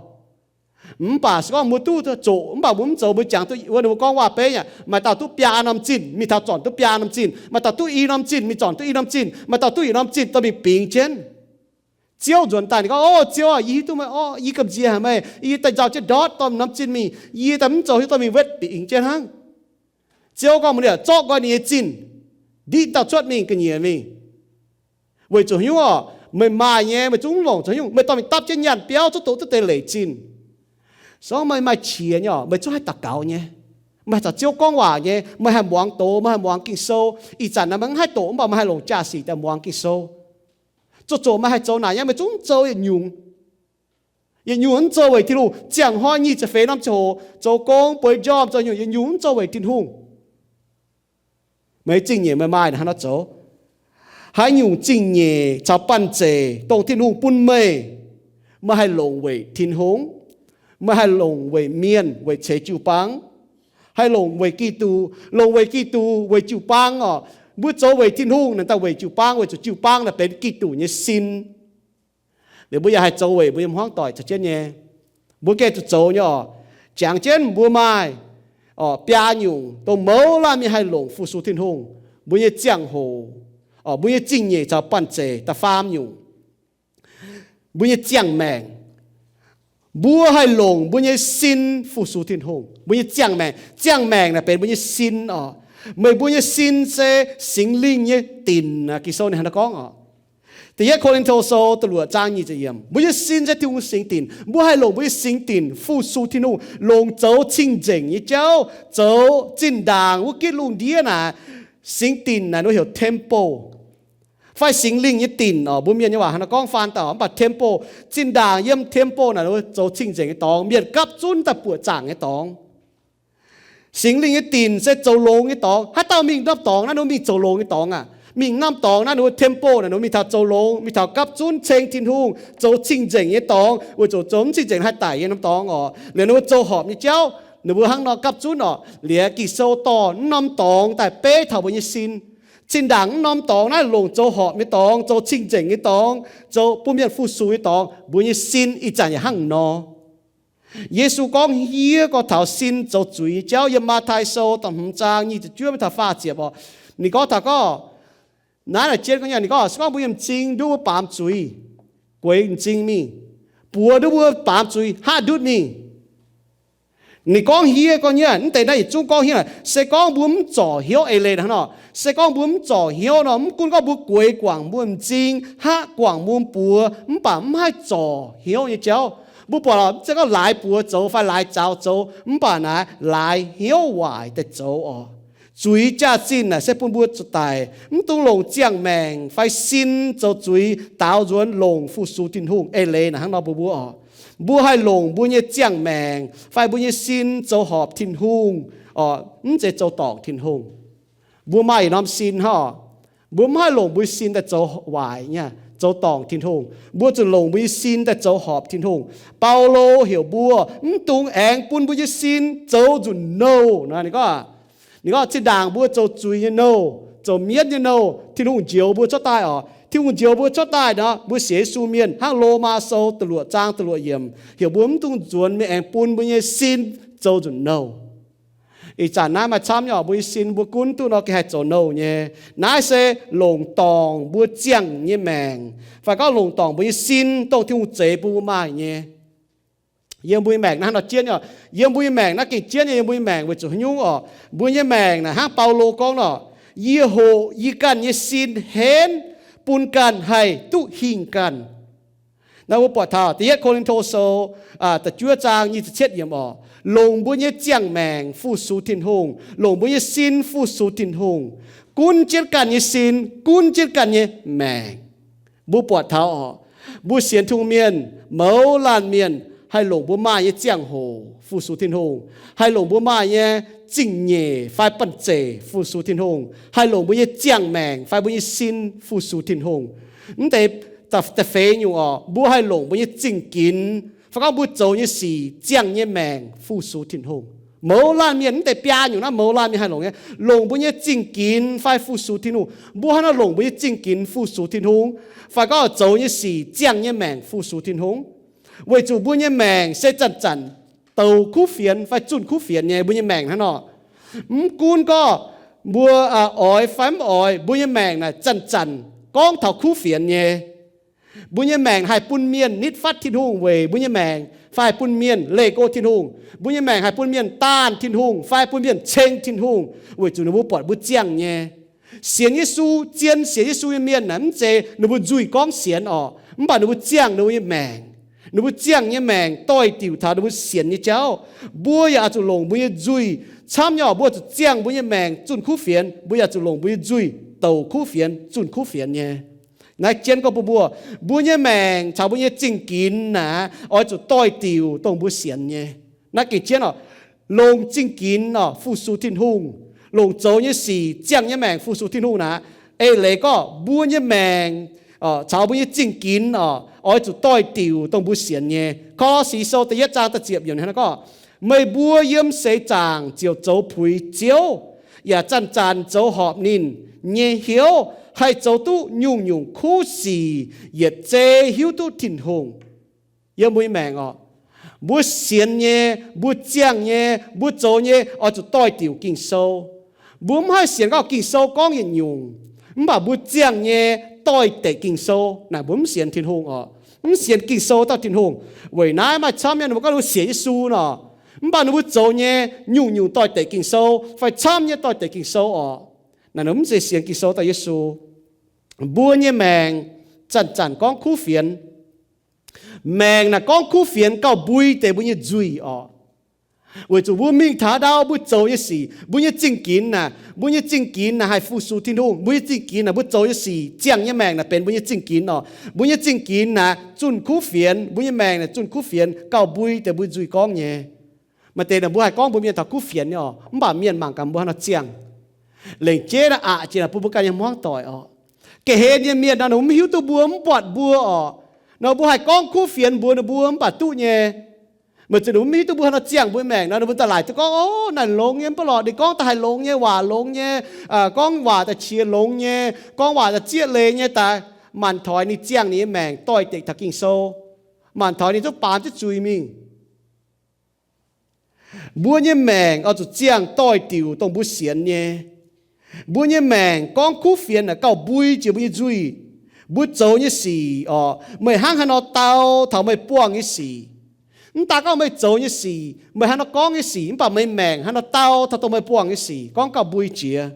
Mv baac se gorngv mbuo duqv zoqc mv baac mbuo mv zoux, mbuo jangx duqv wuov, ninh mbuo gorngv waac-beiv aqv, maaih dauh duqv biaa norm zinh mingh taux zornc duqv biaa norm zinh, maaih dauh duqv i norm zinh mingh zornc duqv i norm zinh, maaih dauh duqv yietc norm zinh dorh mingh bingx jienv. Ziouv nzuonx daaih ninh gorngv, O Ziouv aah, yie hiuv duqv meih orqc, yie gamh nziex haic meih, yie daaih nzauh jienv ndortv dorh norm zinh mingh, yie daaih mv zoux hiuv dorh mingh wetv bingx jienv hnangv. Ziouv gorngv mbuox ninh, Zorqv nqoi ninh nyei zinh, ndiev dauh cuotv mingh ga'nyiec mingh. Weic zuqc haaix nyungc orqc? Meih maaih nyei, meih zungv mv longc zoux haaix nyungc, meih dorh mingh dapv jienv nyaanh biauv, zungv doqc duqv deix leic zinh. Se gorngv meih maaih qiex nyei orqc, meih zungv haih daux gaux nyei. Meih haih caux Ziouv gorngv waac nyei, meih haih muangx doz, meih haih muangx Ging-Sou. Ih zanc naaiv meih mv haih doqc mv baac meih haih longc jaa-sic daaih muangx Ging-Sou. Zoux zoqc meih haih zoux naaic nyei, meih zungv zoux yietc nyungc. Yietc nyungc mv zoux weic Tin-Hungh. Ziangh hnoi nyic ziepc feix norm ziangh hoc zoux gong, bueix njormh, zoux nyungc, yietc nyungc mv zoux weic Tin-Hungh. Meih zingh nyeic meih maaih hnangv nor zoux. Haaix nyungc zingh nyeic caux banh zeic dongh Tin-Hungh bun meih, meih haih longc weic Tin-Hungh, meih haih longc weic mienh, weic ceix jiu-baang, haih longc weic Giduc, longc weic Giduc, weic jiu-baang orqc. Mbuo zoux weic Tin-Hungh naaic daaih weic jiu-baang, weic zuqc jiu-baang naaic benx Giduc nyei sin. Liuz mbuo yaac haih zoux weic mbuo nyei hmuangv doic caux jienv nyei. Mbuo gengh zuqc zoux nyei orqc. Jangx jienv mbuo maaih orqc biaa nyungc dongh mouz laanh mienh haih longc fu-sux Tin-Hungh. Mbuo nyei ziangh hoc, orqc mbuo nyei zingh nyeic caux banh zeic. Da'faam nyungc, mbuo nyei ziangh maengc. Mbuo haih longc mbuo nyei sin fu-sux Tin-Hungh. Mbuo nyei ziangh maengc, ziangh maengc naaic benx mbuo nyei sin orqc. Meih mbuo nyei sin se Singx Lingh nyei dinc aqv. Ging-Sou ninh hnangv naaiv gorngv orqc. Da'yietv Ko^lin^to Sou da'luoqc zaang nyic ziepc yiemc, mbuo nyei sin se Tin-Hungh singx dinc. Mbuo haih longc mbuo nyei singx dinc fu-sux Tin-Hungh, longc zoux cing-nzengc nyei jauv, zoux zinh ndaangc wuov gitv lungh ndiev naaic. Singx dinc naaic ninh heuc temple, fai Singx Lingh nyei dinc orqc. Mbuo mienh nyei waac hnangv naaiv gorngv faan daaih, mv baac temple, zinh ndaangc yiem temple naaic zoux cing-nzengc nyei dorngx, mienh gapv zunv daaih buoqc zaangc nyei dorngx. Singx Lingh nyei dinc se zoux longx nyei dorngx. Haaix dauh mingh norm dorngx naaiv, ninh mbuo mingh zoux longx nyei dorngx aqv. Mingh norm dorngx naaiv, ninh mbuo temple naaic, ninh mbuo mingh taux zoux longx, mingh taux gapv zunv ceng Tin-Hungh, zoux cing-nzengc nyei dorngx, weic zuqc zoux mv cing-nzengc haih daic nyei norm dorngx orqc. Liuz ninh mbuo zoux horpc nyei jauv, ninh mbuo hnangv nor gapv zunv orqc. Liuz Ging-Sou dorh mv norm dorngx daaih beiv taux mbuo nyei sin. Zinh ndaangc mv norm dorngx naaiv longc zoux horpc nyei dorngx, zoux cing-nzengc nyei dorngx, zoux bun mienh fu-sux nyei dorngx. Mbuo nyei sin ih zanc yaac hnangv nor. Yesu gorngv hniev gorx taux sin zoux zuiz nyei jauv yiem Matv^tai Sou da'hmz zaang nyic ziepc juov mingh taux faah ziepc orqc. Ninh gorngv taux gorngv, naaiv naaic jien gorngv nyei, ninh gorngv se gorngv mbuo nyei m'zing nduov mbuo baamz zuiz, gueix m'zing mingh, buoz nduov mbuo baamz zuiz haav ndutv mingh. Ninh gorngv hniev gorngv nyei, mv deix naaiv yietc zungv gorngv hniev naaic, se gorngv mbuo mv zorc hnyouv eix leiz hnangv nor, se gorngv mbuo mv zorc hnyouv nor, mv gunv gorngv mbuo gueix guangc mbuo m'zing, haav guangc mbuo buoz, mv baac mv haih zorc hnyouv nyei jauv. Mbuo buatc lorqc, mv zeiz gorngv laaix buoz zoux fai laaix zaux zoux, mv baac naaiv laaix hnyouv waaic daaih zoux orqc. Zuiz jaax-zinh naaic se bun mbuo zuqc daic, mv dungx longc ziangh maengc fai sin zoux zuiz daaux nzuonx longc fu-sux Tin-Hungh. Eix leiz naaic hnangv nor bun mbuo orqc. Mbuo haih longc mbuo nyei ziangh maengc fai mbuo nyei sin zoux horpc Tin-Hungh orqc, mv zeiz zoux dorngc Tin-Hungh. Mbuo maaih yietc norm sin hnangv orqc. Mbuo mv haih longc mbuo nyei sin daaih zoux waaic nyei, zoux dorngc Tin-Hungh. Mbuo zuqc longc mbuo nyei sin daaih zoux horpc Tin-Hungh. Baulo heuc mbuo mv dungx aengx bun mbuo nyei sin zoux nzunc nouh nor. Ninh gorngv, ninh gorngv zinh ndaangc mbuo zoux zuiz nyei nouh, zoux mienv nyei nouh, Tin-Hungh njoux mbuo cuotv daaih oc. Tin-Hungh njoux mbuo cuotv daaih nor, mbuo sienx Yesu mienh hnangv Lomaa Sou da'luoqc zaang da'luoqc yiemc heuc mbuo mv dungx nzuonx mingh aengx bun mbuo nyei sin zoux nzunc nouh. Ih zanc naaiv maaih camv nyei oc, mbuo nyei sin mbuo gunv duqv nor gengh haih zoux nouh nyei. Naaiv se longc dorngc mbuo ziangh nyei maengc, fai gorngv longc dorngc mbuo nyei sin, dongh Tin-Hungh zeix bun mbuo maaih nyei. Yiem mbuo nyei maengc naaiv nor jienv nyei oc. Yiem mbuo nyei maengc naaiv gengh jienv nyei, yiem mbuo nyei maengc weic zuqc haaix nyungc oc? Mbuo nyei maengc naaic hnangv Baulo gorngv nor, yie hoqc yie ganh nyei sin henv bun ganh haih duqv hingh ganh. Naaiv mbuo buatc taux Da'yietv Ko^lin^to Sou da'juov zaang nyic ziepc cietv yiemc oc, longc mbuo nyei ziangh maengc fu-sux Tin-Hungh, longc mbuo nyei sin fu-sux Tin-Hungh, gunv jienv ganh nyei sin, gunv jienv ganh nyei maengc. Mbuo buatc taux oc, mbuo sienx Tin-Hungh mienh, mouz laanh mienh haih longc mbuo maaih nyei ziangh hoc fu-sux Tin-Hungh, haih longc mbuo maaih nyei zingh nyeic fai banh zeic fu-sux Tin-Hungh, haih longc mbuo nyei ziangh maengc fai mbuo nyei sin fu-sux Tin-Hungh. Mv deix da'feix nyungc oc, mbuo haih longc mbuo nyei zingh ginx fai gorngv mbuo zoux nyei sic, ziangh nyei maengc fu-sux Tin-Hungh. Mouz laanh mienh, mv deix biaa nyungc naaiv mouz laanh mienh haih longc nyei, longc mbuo nyei zingh ginx fai fu-sux Tin-Hungh. Mbuo hnangv naaiv longc mbuo nyei zingh ginx fu-sux Tin-Hungh fai gorngv zoux nyei sic, ziangh nyei maengc fu-sux Tin-Hungh, weic zuqc mbuo nyei maengc se zanc-zanc doux kuv fienx fai zunh kuv fienx nyei. Mbuo nyei maengc hnangv nor, mv gunv gorngv mbuo oix fai mv oix, mbuo nyei maengc naaic zanc-zanc gorngv taux kuv fienx nyei. Mbuo nyei maengc haih bun mienh nitv fatv Tin-Hungh weic mbuo nyei maengc, fai haih bun mienh leih go Tin-Hungh. Mbuo nyei maengc haih bun mienh daanh Tin-Hungh fai bun mienh ceng Tin-Hungh weic zuqc ninh mbuo buatc mbuo ziangh nyei. Sienx Yesu, zien sienx Yesu nyei mienh naaic mv zeiz ninh mbuo nzuih gorngv sienx oc, mv baac ninh mbuo ziangh ninh mbuo nyei maengc. Ninh mbuo ziangh nyei maengc doix-diuc taux ninh mbuo sienx nyei jauv. Mbuo yaac oix zuqc longc mbuo nyei nzuih camv nyei oc. Mbuo zuqc ziangh mbuo nyei maengc zunh kuv fienx, mbuo yaac zuqc longc mbuo nyei nzuih doux kuv fienx, zunh kuv fienx nyei. Naaiv jienv gorngv bun mbuo, mbuo nyei maengc caux mbuo nyei zingh ginx naaic oix zuqc doix-diuc dongh mbuo sienx nyei. Naaiv gengh jienv oc, longc zingh ginx oc fu-sux Tin-Hungh, longc zoux nyei sic, ziangh nyei maengc fu-sux Tin-Hungh naaic, eix leiz gorngv mbuo nyei maengc caux mbuo nyei zingh ginx oc oix zuqc doix-diuc dongh mbuo sienx nyei. Ko^lo^si Sou da'yietv zaang da'ziepc yiemc hnangv naaiv gorngv, meih mbuo yiem seix zaangc ziouc zoux puix Ziouv, yaac zanc-zanc zoux horpc ninh nyei hnyouv, haih zoux duqv nyungc-nyungc kuv sic, yietc zei hiuv duqv Tin-Hungh. Yiem mbuo nyei maengc oc, mbuo sienx nyei, mbuo ziangh nyei, mbuo zoux nyei oix zuqc doix-diuc Ging-Sou. Mbuo mv haih sienx gorngv Ging-Sou gorngv yietc nyungc, mv baac mbuo ziangh nyei doix-dekc Ging-Sou naaic mbuo mv sienx Tin-Hungh oc. Mv sienx Ging-Sou dauh Tin-Hungh. Weic naaiv maaih camv nyei ninh mbuo gorngv ninh mbuo sienx Yesu nor, mv baac ninh mbuo zoux nyei nyungc-nyungc doix-dekc Ging-Sou fai camv nyei doix-dekc Ging-Sou oc, naaic ninh mv zeiz sienx Ging-Sou dauh Yesu. Mbuo nyei maengc zanc-zanc gorngv kuv fienx. Maengc naaic gorngv kuv fienx gauh mbui deix mbuo nyei nzuih oc. Weic zuqc mbuo mingh taux ndau mbuo zoux nyei sic, mbuo nyei zingh ginx naaic, mbuo nyei zingh ginx naaic haih fu-sux Tin-Hungh. Mbuo nyei zingh ginx naaic, mbuo zoux nyei sic, ziangh nyei maengc naaic benx mbuo nyei zingh ginx oc. Mbuo nyei zingh ginx naaic zunh kuv fienx, mbuo nyei maengc naaic zunh kuv fienx gauh mbui deix mbuo nzuih gorngv nyei. Maaih deix naaic mbuo haih gorngv mbuo mienh taux kuv fienx nyei oc, mv baac mienh mangc gaax mbuo haaix nor ziangh. Lengc jeiv naaic aqc jiex naaic bun mbuo ganh nyei hmuangv doic oc. Ga'hlen nyei mienh nor ninh mbuo mv hiuv duqv mbuo, mv buatc mbuo oc. Nor mbuo haih gorngv kuv fienx mbuox ninh mbuo mv baac duqv nyei. Meih zuqc ninh mbuo mv hiuv duqv mbuo haaix nor ziangh mbuo maengc nor, ninh mbuo daaih laaic duqv gorngv, Ov, naaic longx nyei, mv baac lorqc ninh gorngv daaih haih longx nyei, waac longx nyei, gorngv waac daaih qiex longx nyei, gorngv waac daaih zieqv leiz nyei daaih. Maanc toix ninh ziangh ninh nyei maengc doix-dekc taux Ging-Sou. Maanc toix ninh zungv baamz jienv zuiz mingh. Mbuo nyei maengc oix zuqc ziangh doix-diuc dongh mbuo sienx nyei. Mbuo nyei maengc gorngv kuv fienx naaic gauh mbui jiex mbuo nyei nzuih. Mbuo zoux nyei sic oc, meih hnangv haaix nor dau taux meih buangh nyei sic. Mv daaih gorngv meih zoux nyei sic, meih haaix nor gorngv nyei sic, mv baac meih maengc haaix nor dau taux dongh meih buangh nyei sic gorngv gauh mbui jiex.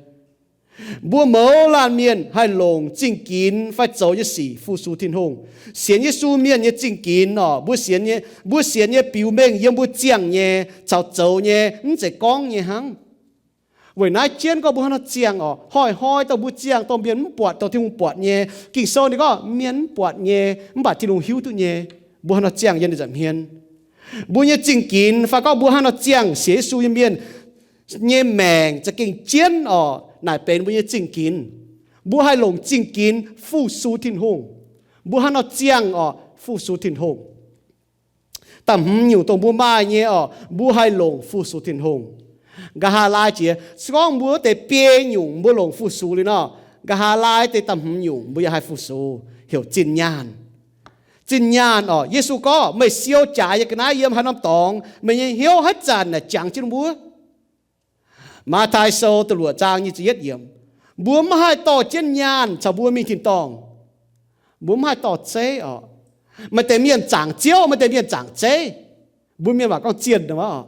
Mbuo mouz laanh mienh haih longc zingh ginx fai zoux nyei sic fu-sux Tin-Hungh. Sienx Yesu mienh nyei zingh ginx oc, mbuo sienx nyei, mbuo sienx nyei biux mengh yiem mbuo ziangh nyei caux zoux nyei, mv zeiz gorngv nyei hnangv. Weic naaiv jienv gorngv mbuo haaix nor ziangh oc, hnoi-hnoi dongh mbuo ziangh dongh mienh mv buatc, dongh Tin-Hungh buatc nyei. Ging-Sou ninh gorngv mienh mv buatc nyei, mv baac Tin-Hungh hiuv duqv nyei. Mbuo haaix nor ziangh yiem ninh nza'hmien, mbuo nyei zingh ginx fai gorngv mbuo haaix nor ziangh sienx Yesu nyei mienh nyei maengc za'gengh jienv oc, naaic benx mbuo nyei zingh ginx. Mbuo haih longc zingh ginx fu-sux Tin-Hungh. Mbuo haaix nor ziangh orqc, fu-sux Tin-Hungh. Da'hmz nyungc dongh mbuo maaih nyei orqc, mbuo haih longc fu-sux Tin-Hungh. Nqa'haav laai jiex, se gorngv mbuo wuov deix biei nyungc mbuo longc fu-sux liuz nor, nqa'haav laai deix da'hmz nyungc mbuo yaac haih fu-sux, heuc zinh nyaanh. Zinh nyaanh orqc, Yesu gorngv, meih siou jaaix yie ga'naaiv yiem haaix norm dorngx, meih nyei hnyouv haaix zanc naaic jangx jienv wuov. Matv^taai Sou da'luoqc zaang nyic ziepc yietv yiemc, mbuo mv haih dorh jienv nyaanh caux mbuo mingh tin-dorngh. Mbuo mv haih dorh zeiv orqc. Maaih deix mienh zaangc Ziouv, maaih deix mienh zaangc zeiv. Mbuo mienh waac gorngv zienh orqc.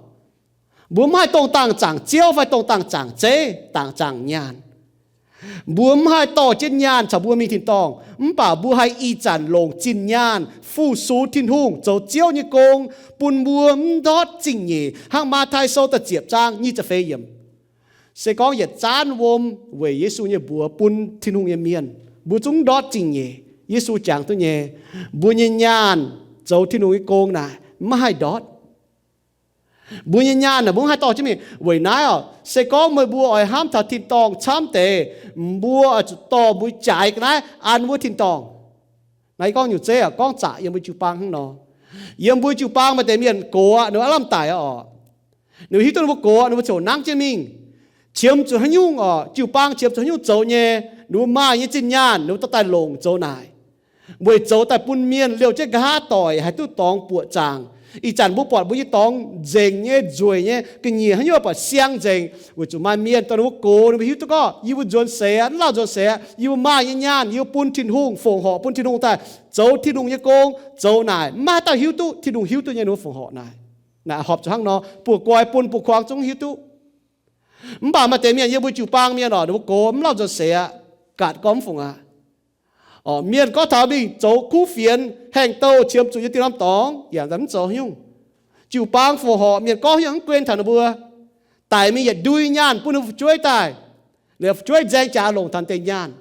Mbuo mv haih dongh dangh zaangc Ziouv fai dongh dangh zaangc zeiv, dangh zaangc nyaanh. Mbuo mv haih dorh jienv nyaanh caux mbuo mingh tin-dorngh, mv baac mbuo haih ih zanc longc zinh nyaanh fu-sux Tin-Hungh zoux Ziouv nyei gong, bun mbuo mv ndortv zingh nyeic, hnangv Matv^taai Sou da'ziepc zaang nyic ziepc feix yiemc. Se gorngv yietc zaanv wuom weic Yesu nyei mbuox bun Tin-Hungh nyei mienh, mbuo zungv ndortv zingh nyeic. Yesu jangx duqv nyei, mbuo nyei nyaanh zoux Tin-Hungh nyei gong naaic maiv haih ndortv. Mbuo nyei nyaanh naaic mbuo mv haih dorh jienv mingh. Weic naaiv orqc, se gorngv meih mbuo oix hnamv taux tin-dorngh camv deix, mbuo oix zuqc dorh mbuo jaaix ga'naaiv an wuov tin-dorngh. Naaiv yie gorngv nyungc zeiv orqc, gorngv zaqc yiem mbuo jiu-baang hnangv nor. Yiem mbuo jiu-baang maaih deix mienh gox aqv, ninh mbuo aav lamh daic orqc. Ninh mbuo hiuv duqv ninh mbuo gox aqv, ninh mbuo ziouc nangv jienv mingh. Qiemx zuqc haaix nyungc orqc, jiu-baang qiemx zuqc haaix nyungc zoux nyei, ninh mbuo maaih nyei zinh nyaanh ninh mbuo dorh daaih longc zoux naaic, weic zoux daaih bun mienh liouh jienv nqa'haav doic haih duqv dorngx buoqc zaangc. Ih zanc mbuo buatc mbuo nyei dorngx nzengc nyei, nzueic nyei, ga'nyiec haaix nyungc buatc siang nzengc, weic zuqc maaih mienh dorh ninh mbuo gox, ninh mbuo hiuv duqv gorngv yie mbuo nzuonx seix aqv, mv lauh nzuonx seix aqv, yie mbuo maaih nyei nyaanh, yie mbuo bun Tin-Hungh, fongc horc bun Tin-Hungh daaih zoux Tin-Hungh nyei gong, zoux naaic. Maiv maaih dauh hiuv duqv, Tin-Hungh hiuv duqv nyei ninh mbuo fongc horc naaic. Naaic horpc zuqc hnangv nor, buoz-goix bun buoz-kuang zungv hiuv duqv. Mv baac maaih deix mienh yiem mbuo jiu-baang mienh orqc, ninh mbuo gox mv lauh nzuonx seix aqv, gaatc gorngv mv fungc aqv. Orqc, mienh gorngv taux mingh zoux kuv fienx, haengh douh qiemx zuqc yiem diuh norm dorngx, yaac mv zoux haaix nyungc. Jiu-baang fongc horc, mienh gorngv haaix nyungc mv guen taux ninh mbuo. Daic mingh yietc ndui nyaanh bun ninh mbuo fu'jueiv daaih, liuz fu'jueiv nzaeng jaax longc taux deix nyaanh.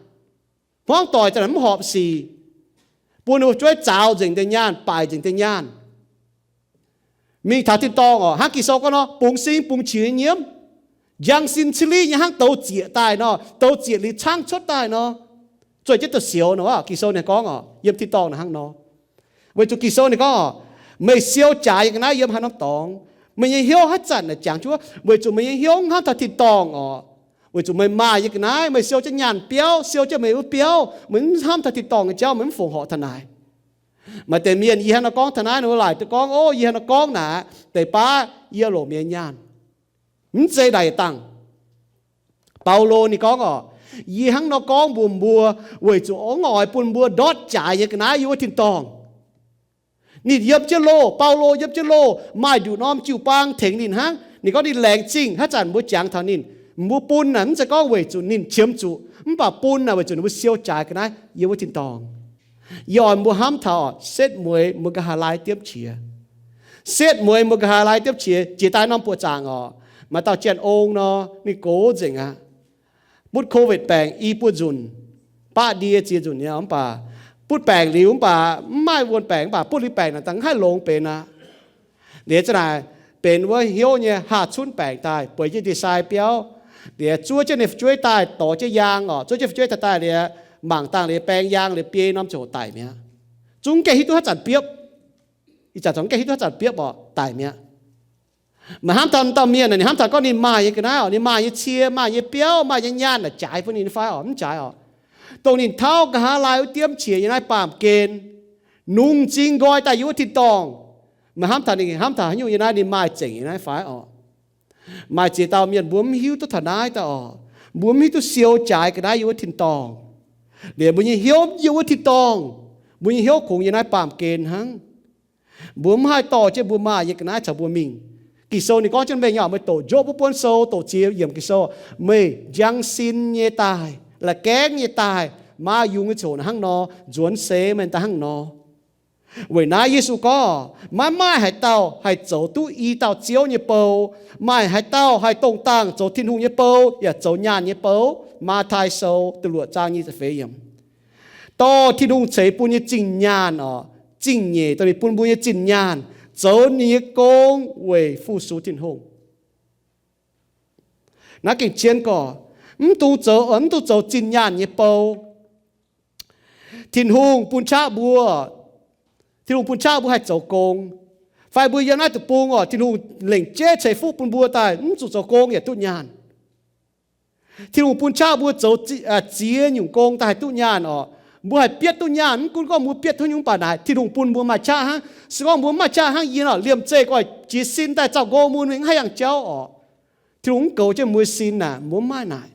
Hmuangv doic za'naaic mv horpc sic, bun ninh mbuo fu'jueiv zaaux nzengc deix nyaanh, baaic nzengc deix nyaanh. Mingh taux tin-dorngh orqc, hnangv Ging-Sou gorngv nor, bungx sin bungx qiex nyei nyiemv, njang sin cili nyei hnangv douz zieqc daaih nor, douz zieqc liuz caangv cuotv daaih nor, zueih jienv douz-sioux nor. Ging-Sou ninh gorngv orqc, yiem tin-dorngh naaic hnangv nor. Weic zuqc Ging-Sou ninh gorngv orqc, meih siou jaaix yie ga'naaiv yiem haaix norm dorngx, meih nyei hnyouv haaix zanc naaic jangx jienv wuov? Weic zuqc meih nyei hnyouv mv hnamv taux tin-dorngh orqc. Weic zuqc meih maaih yie ga'naaiv, meih siou jienv nyaanh biauv, siou jienv meih wuov biauv, meih mv hnamv taux tin-dorngh nyei jauv, meih mv fongc horc taux naaic. Maaih deix mienh yie hnangv nor gorngv taux naaiv, ninh mbuo laaic duqv gorngv, o, yie hnangv nor gorngv naaic deix baav yie longc mienh nyei nyaanh. Mv zeiz naaic dangh. Baulo ninh gorngv orqc, yie hnangv nor gorngv mbuox mbuo weic zuqc mv oix bun mbuo ndortv jaaix nyei ga'naaiv yiem wuov tin-dorngh. Ninh yiem jienv loh, Baulo yiem jienv loh, maaih nduqc norm jiu-baang tengx ninh hnangv. Ninh gorngv ninh laengz zingh haaix zanc mbuo jangx taux ninh. Mbuo bun naaic mv zeiz gorngv weic zuqc ninh qiemx zuqc, mv baac bun naaic weic zuqc ninh mbuo siou jaaix ga'naaiv yiem wuov tin-dorngh. Yie oix mbuo hnamv taux setv mueiz mbuo nqa'haav laai diemv qiex. Setv mueiz mbuo nqa'haav laai diemv qiex, jiex daaih norm buoqc zaangc orqc, maaih dauh Janx-Ong nor, ninh gox nzengc aqv. Butv Covid baengc i buo nzunc, baqv ndie ziex nzunc nyei mv baac, butv baengc liuz mv baac mv maaih wuon baengc mv baac butv liuz baengc naaic dangh mv haih longx benx aqv. Liuz za'naaic benx wuov hnyouv nyei haah cunv baengc daaih, bueix jienv ndie-sai biauv. Liuz zuov jienv ninh fu'jueiv daaih dorh jienv yaang orqc, zuov jienv fu'jueiv daaih daaih liuz, mangc dangh liuz baeng yaang liuz biei norm ziouc daic mi'aqv. Zungv mv gaengh hiuv duqv haaix zanc biopv. Ih zanc zungv mv gaengh hiuv duqv haaix zanc biopv orqc, daic mi'aqv. Meih hnamv taux dauh mienh naaic, ninh hnamv taux gorngv ninh maaih nyei ga'naaiv orqc, ninh maaih nyei cie, maaih nyei biauv, maaih nyei nyaanh naaic jaaix bun ninh fai orqc? Mv jaaix orqc. Dongh ninh tauv nqa'haav laai wuov diemv qiex yiem naaiv baamh gen, nungx m'zing nqoi daaih yiem wuov tin-dorngh. Meih hnamv taux ninh hnamv taux haaix nyungc yiem naaiv, ninh maaih zengc yiem naaiv fai orqc? Maaih ziex dauh mienh mbuo mv hiuv duqv taux naaiv daaih orqc. Mbuo mv hiuv duqv siou jaaix ga'naaiv yiem wuov tin-dorngh. Liuz mbuo nyei hnyouv yiem wuov tin-dorngh, mbuo nyei hnyouv kungx yiem naaiv baamh gen hnangv. Mbuo mv haih dorh jienv mbuo maaih nyei ga'naaiv caux mbuo mingh. Ging-Sou ninh gorngv jienv mengh nyei orqc, meih doqc Jopv wuov buonv sou, doqc ziex yiemc Ging-Sou, meih njang sin nyei daaih, la'gaengv nyei daaih, maaih yungz nyei ziouc hnangv nor, nzuonx seix meih daaih hnangv nor. Weic naaiv Yesu gorngv, maiv maaih haaix dauh haih zoux duqv i dauh Ziouv nyei bou. Maaih haaix dauh haih dongh dangh zoux Tin-Hungh nyei bou yaac zoux nyaanh nyei bou? Matv^taai Sou da'luoqc zaang nyic ziepc feix yiemc. Dorh Tin-Hungh ceix bun nyei zingh nyaanh orqc, zingh nyeic dorh ninh bun mbuo nyei zinh nyaanh zoux ninh nyei gong weic fu-sux Tin-Hungh. Naaiv gengh zien gorqv, Mv dungx zoux, mv dungx zoux zinh nyaanh nyei bou. Tin-Hungh bun qaqv mbuo, Tin-Hungh bun qaqv mbuo haih zoux gong. Fai mbuo yiem naaiv deic-bung oc, Tin-Hungh lengc jeiv ceix fuqv bun mbuo daaih mv zuqc zoux gong yaac duqv nyaanh. Tin-Hungh bun qaqv mbuo zoux ziex nyungc gong daaih haih duqv nyaanh oc. Mbuo haih bietv duqv nyaanh, mv gunv gorngv mbuo bietv duqv nyungc, mv baac naaic Tin-Hungh bun mbuo maaih qaqv hnangv. Se gorngv mbuo mv maaih qaqv hnangv, yie nor liemh zeih gorx jiez sin daaih zauh nqo mun mingh, haaix yangh jauv oc. Tin-Hungh mv goux jienv mbuo sin naaic, mbuo mv maaih naaic.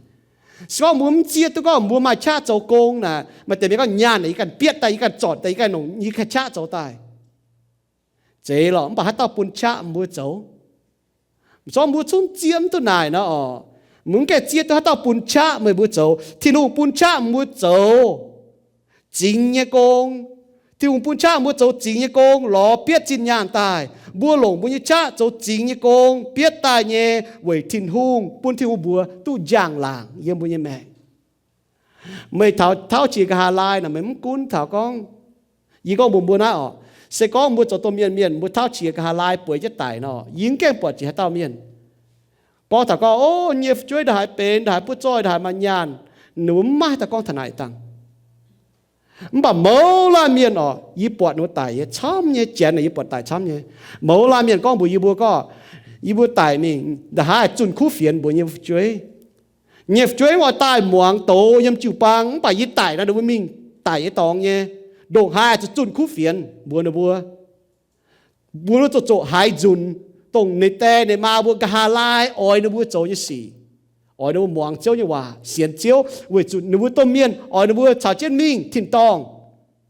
Se gorngv mbuo mv zieqv duqv gorngv mbuo maaih qaqv zoux gong naaic, maaih deix mienh gorngv, nyaanh naaic yie ganh bietv daaih, yie ganh zornc daaih, yie ganh nongc, yie ganh qaqv zoux daaih. Zeiz lorqc, mv baac haaix dauh bun qaqv mbuo zoux? Zorngv mbuo zungv zieqv mv duqv naaic nor oc, mbuo mv gaengh zieqv duqv haaix dauh bun qaqv meih mbuo zoux. Tin-Hungh bun qaqv mbuo zoux zingx nyei gong. Tin-Hungh bun qaqv mbuo zoux zingx nyei gong, lorz bietv zinh nyaanh daaih. Mbuo longc mbuo nyei qaqv zoux zingx nyei gong bietv daaih nyei weic Tin-Hungh, bun Tin-Hungh mbuox duqv njang-laangc yiem mbuo nyei maengc. Meih taux tauv qiex nqa'haav laai nor, meih mv gunv taux gorngv, yie gorngv mbuox mbuo naaiv oc, se gorngv mbuo zoux domh mienh mienh, mbuo tauv qiex nqa'haav laai bueix jienv daic nor, yie mv gaengh buatc jiex haaix dauh mienh gorngv taux gorngv, o, nyei fu'jueiv ndongc haaix benx, ndongc haaix butv zoih, ndongc haaix maaih nyaanh, ninh mbuo mv maaih haaix dauh gorngv taux naaic dangh. Mv baac mouz laanh mienh oc, yie buatc ninh mbuo daic nyei camv nyei, janx naaic yie buatc daic camv nyei. Mouz laanh mienh gorngv mbuox yie mbuo gorngv, yie mbuo daic mingh ndongc haaix zunh kuv fienx mbuox nyei fu'jueiv. Nyei fu'jueiv oix daaih muangx doz yiem jiu-baang, mv baac yie daic nor ninh mbuo mingh daic nyei dorngx nyei. Ndongc haaix zuqc zunh kuv fienx mbuox ninh mbuo. Mbuo zuqc zoqc haaix nzunc, dongh ninh die ninh maa mbuo nqa'haav laai oix ninh mbuo zoux nyei sic, oix ninh mbuo muangx Ziouv nyei waac, sienx Ziouv, weic zuqc ninh mbuo domh mienh oix ninh mbuo caux jienv mingh tin-dorngh,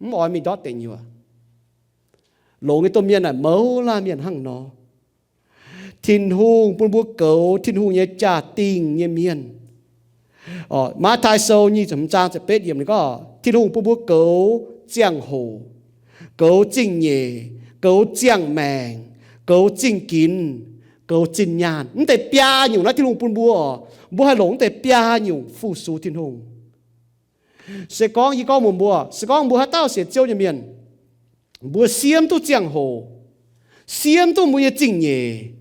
mv oix mingh ndortv deic nyuoqc. Longx nyei domh mienh naaic mouz laanh mienh hnangv nor. Tin-Hungh bun mbuo goux Tin-Hungh nyei jaa-dingh nyei mienh. Matv^taai Sou nyic ziepc hmz zaang ziepc betv yiemc ninh gorngv, Tin-Hungh bun mbuo goux ziangh hoc, goux zingh nyeic, goux ziangh maengc, goux zingh ginx, goux zinh nyaanh. Mv deix biaa nyungc naaiv Tin-Hungh bun mbuo oc, mbuo haih longc mv deix biaa nyungc fu-sux Tin-Hungh. Se gorngv yie gorngv mbuox mbuo, se gorngv mbuo haaix dauh sienx Ziouv nyei mienh, mbuo siemv duqv ziangh hoc, siemv duqv mbuo nyei zingh nyeic,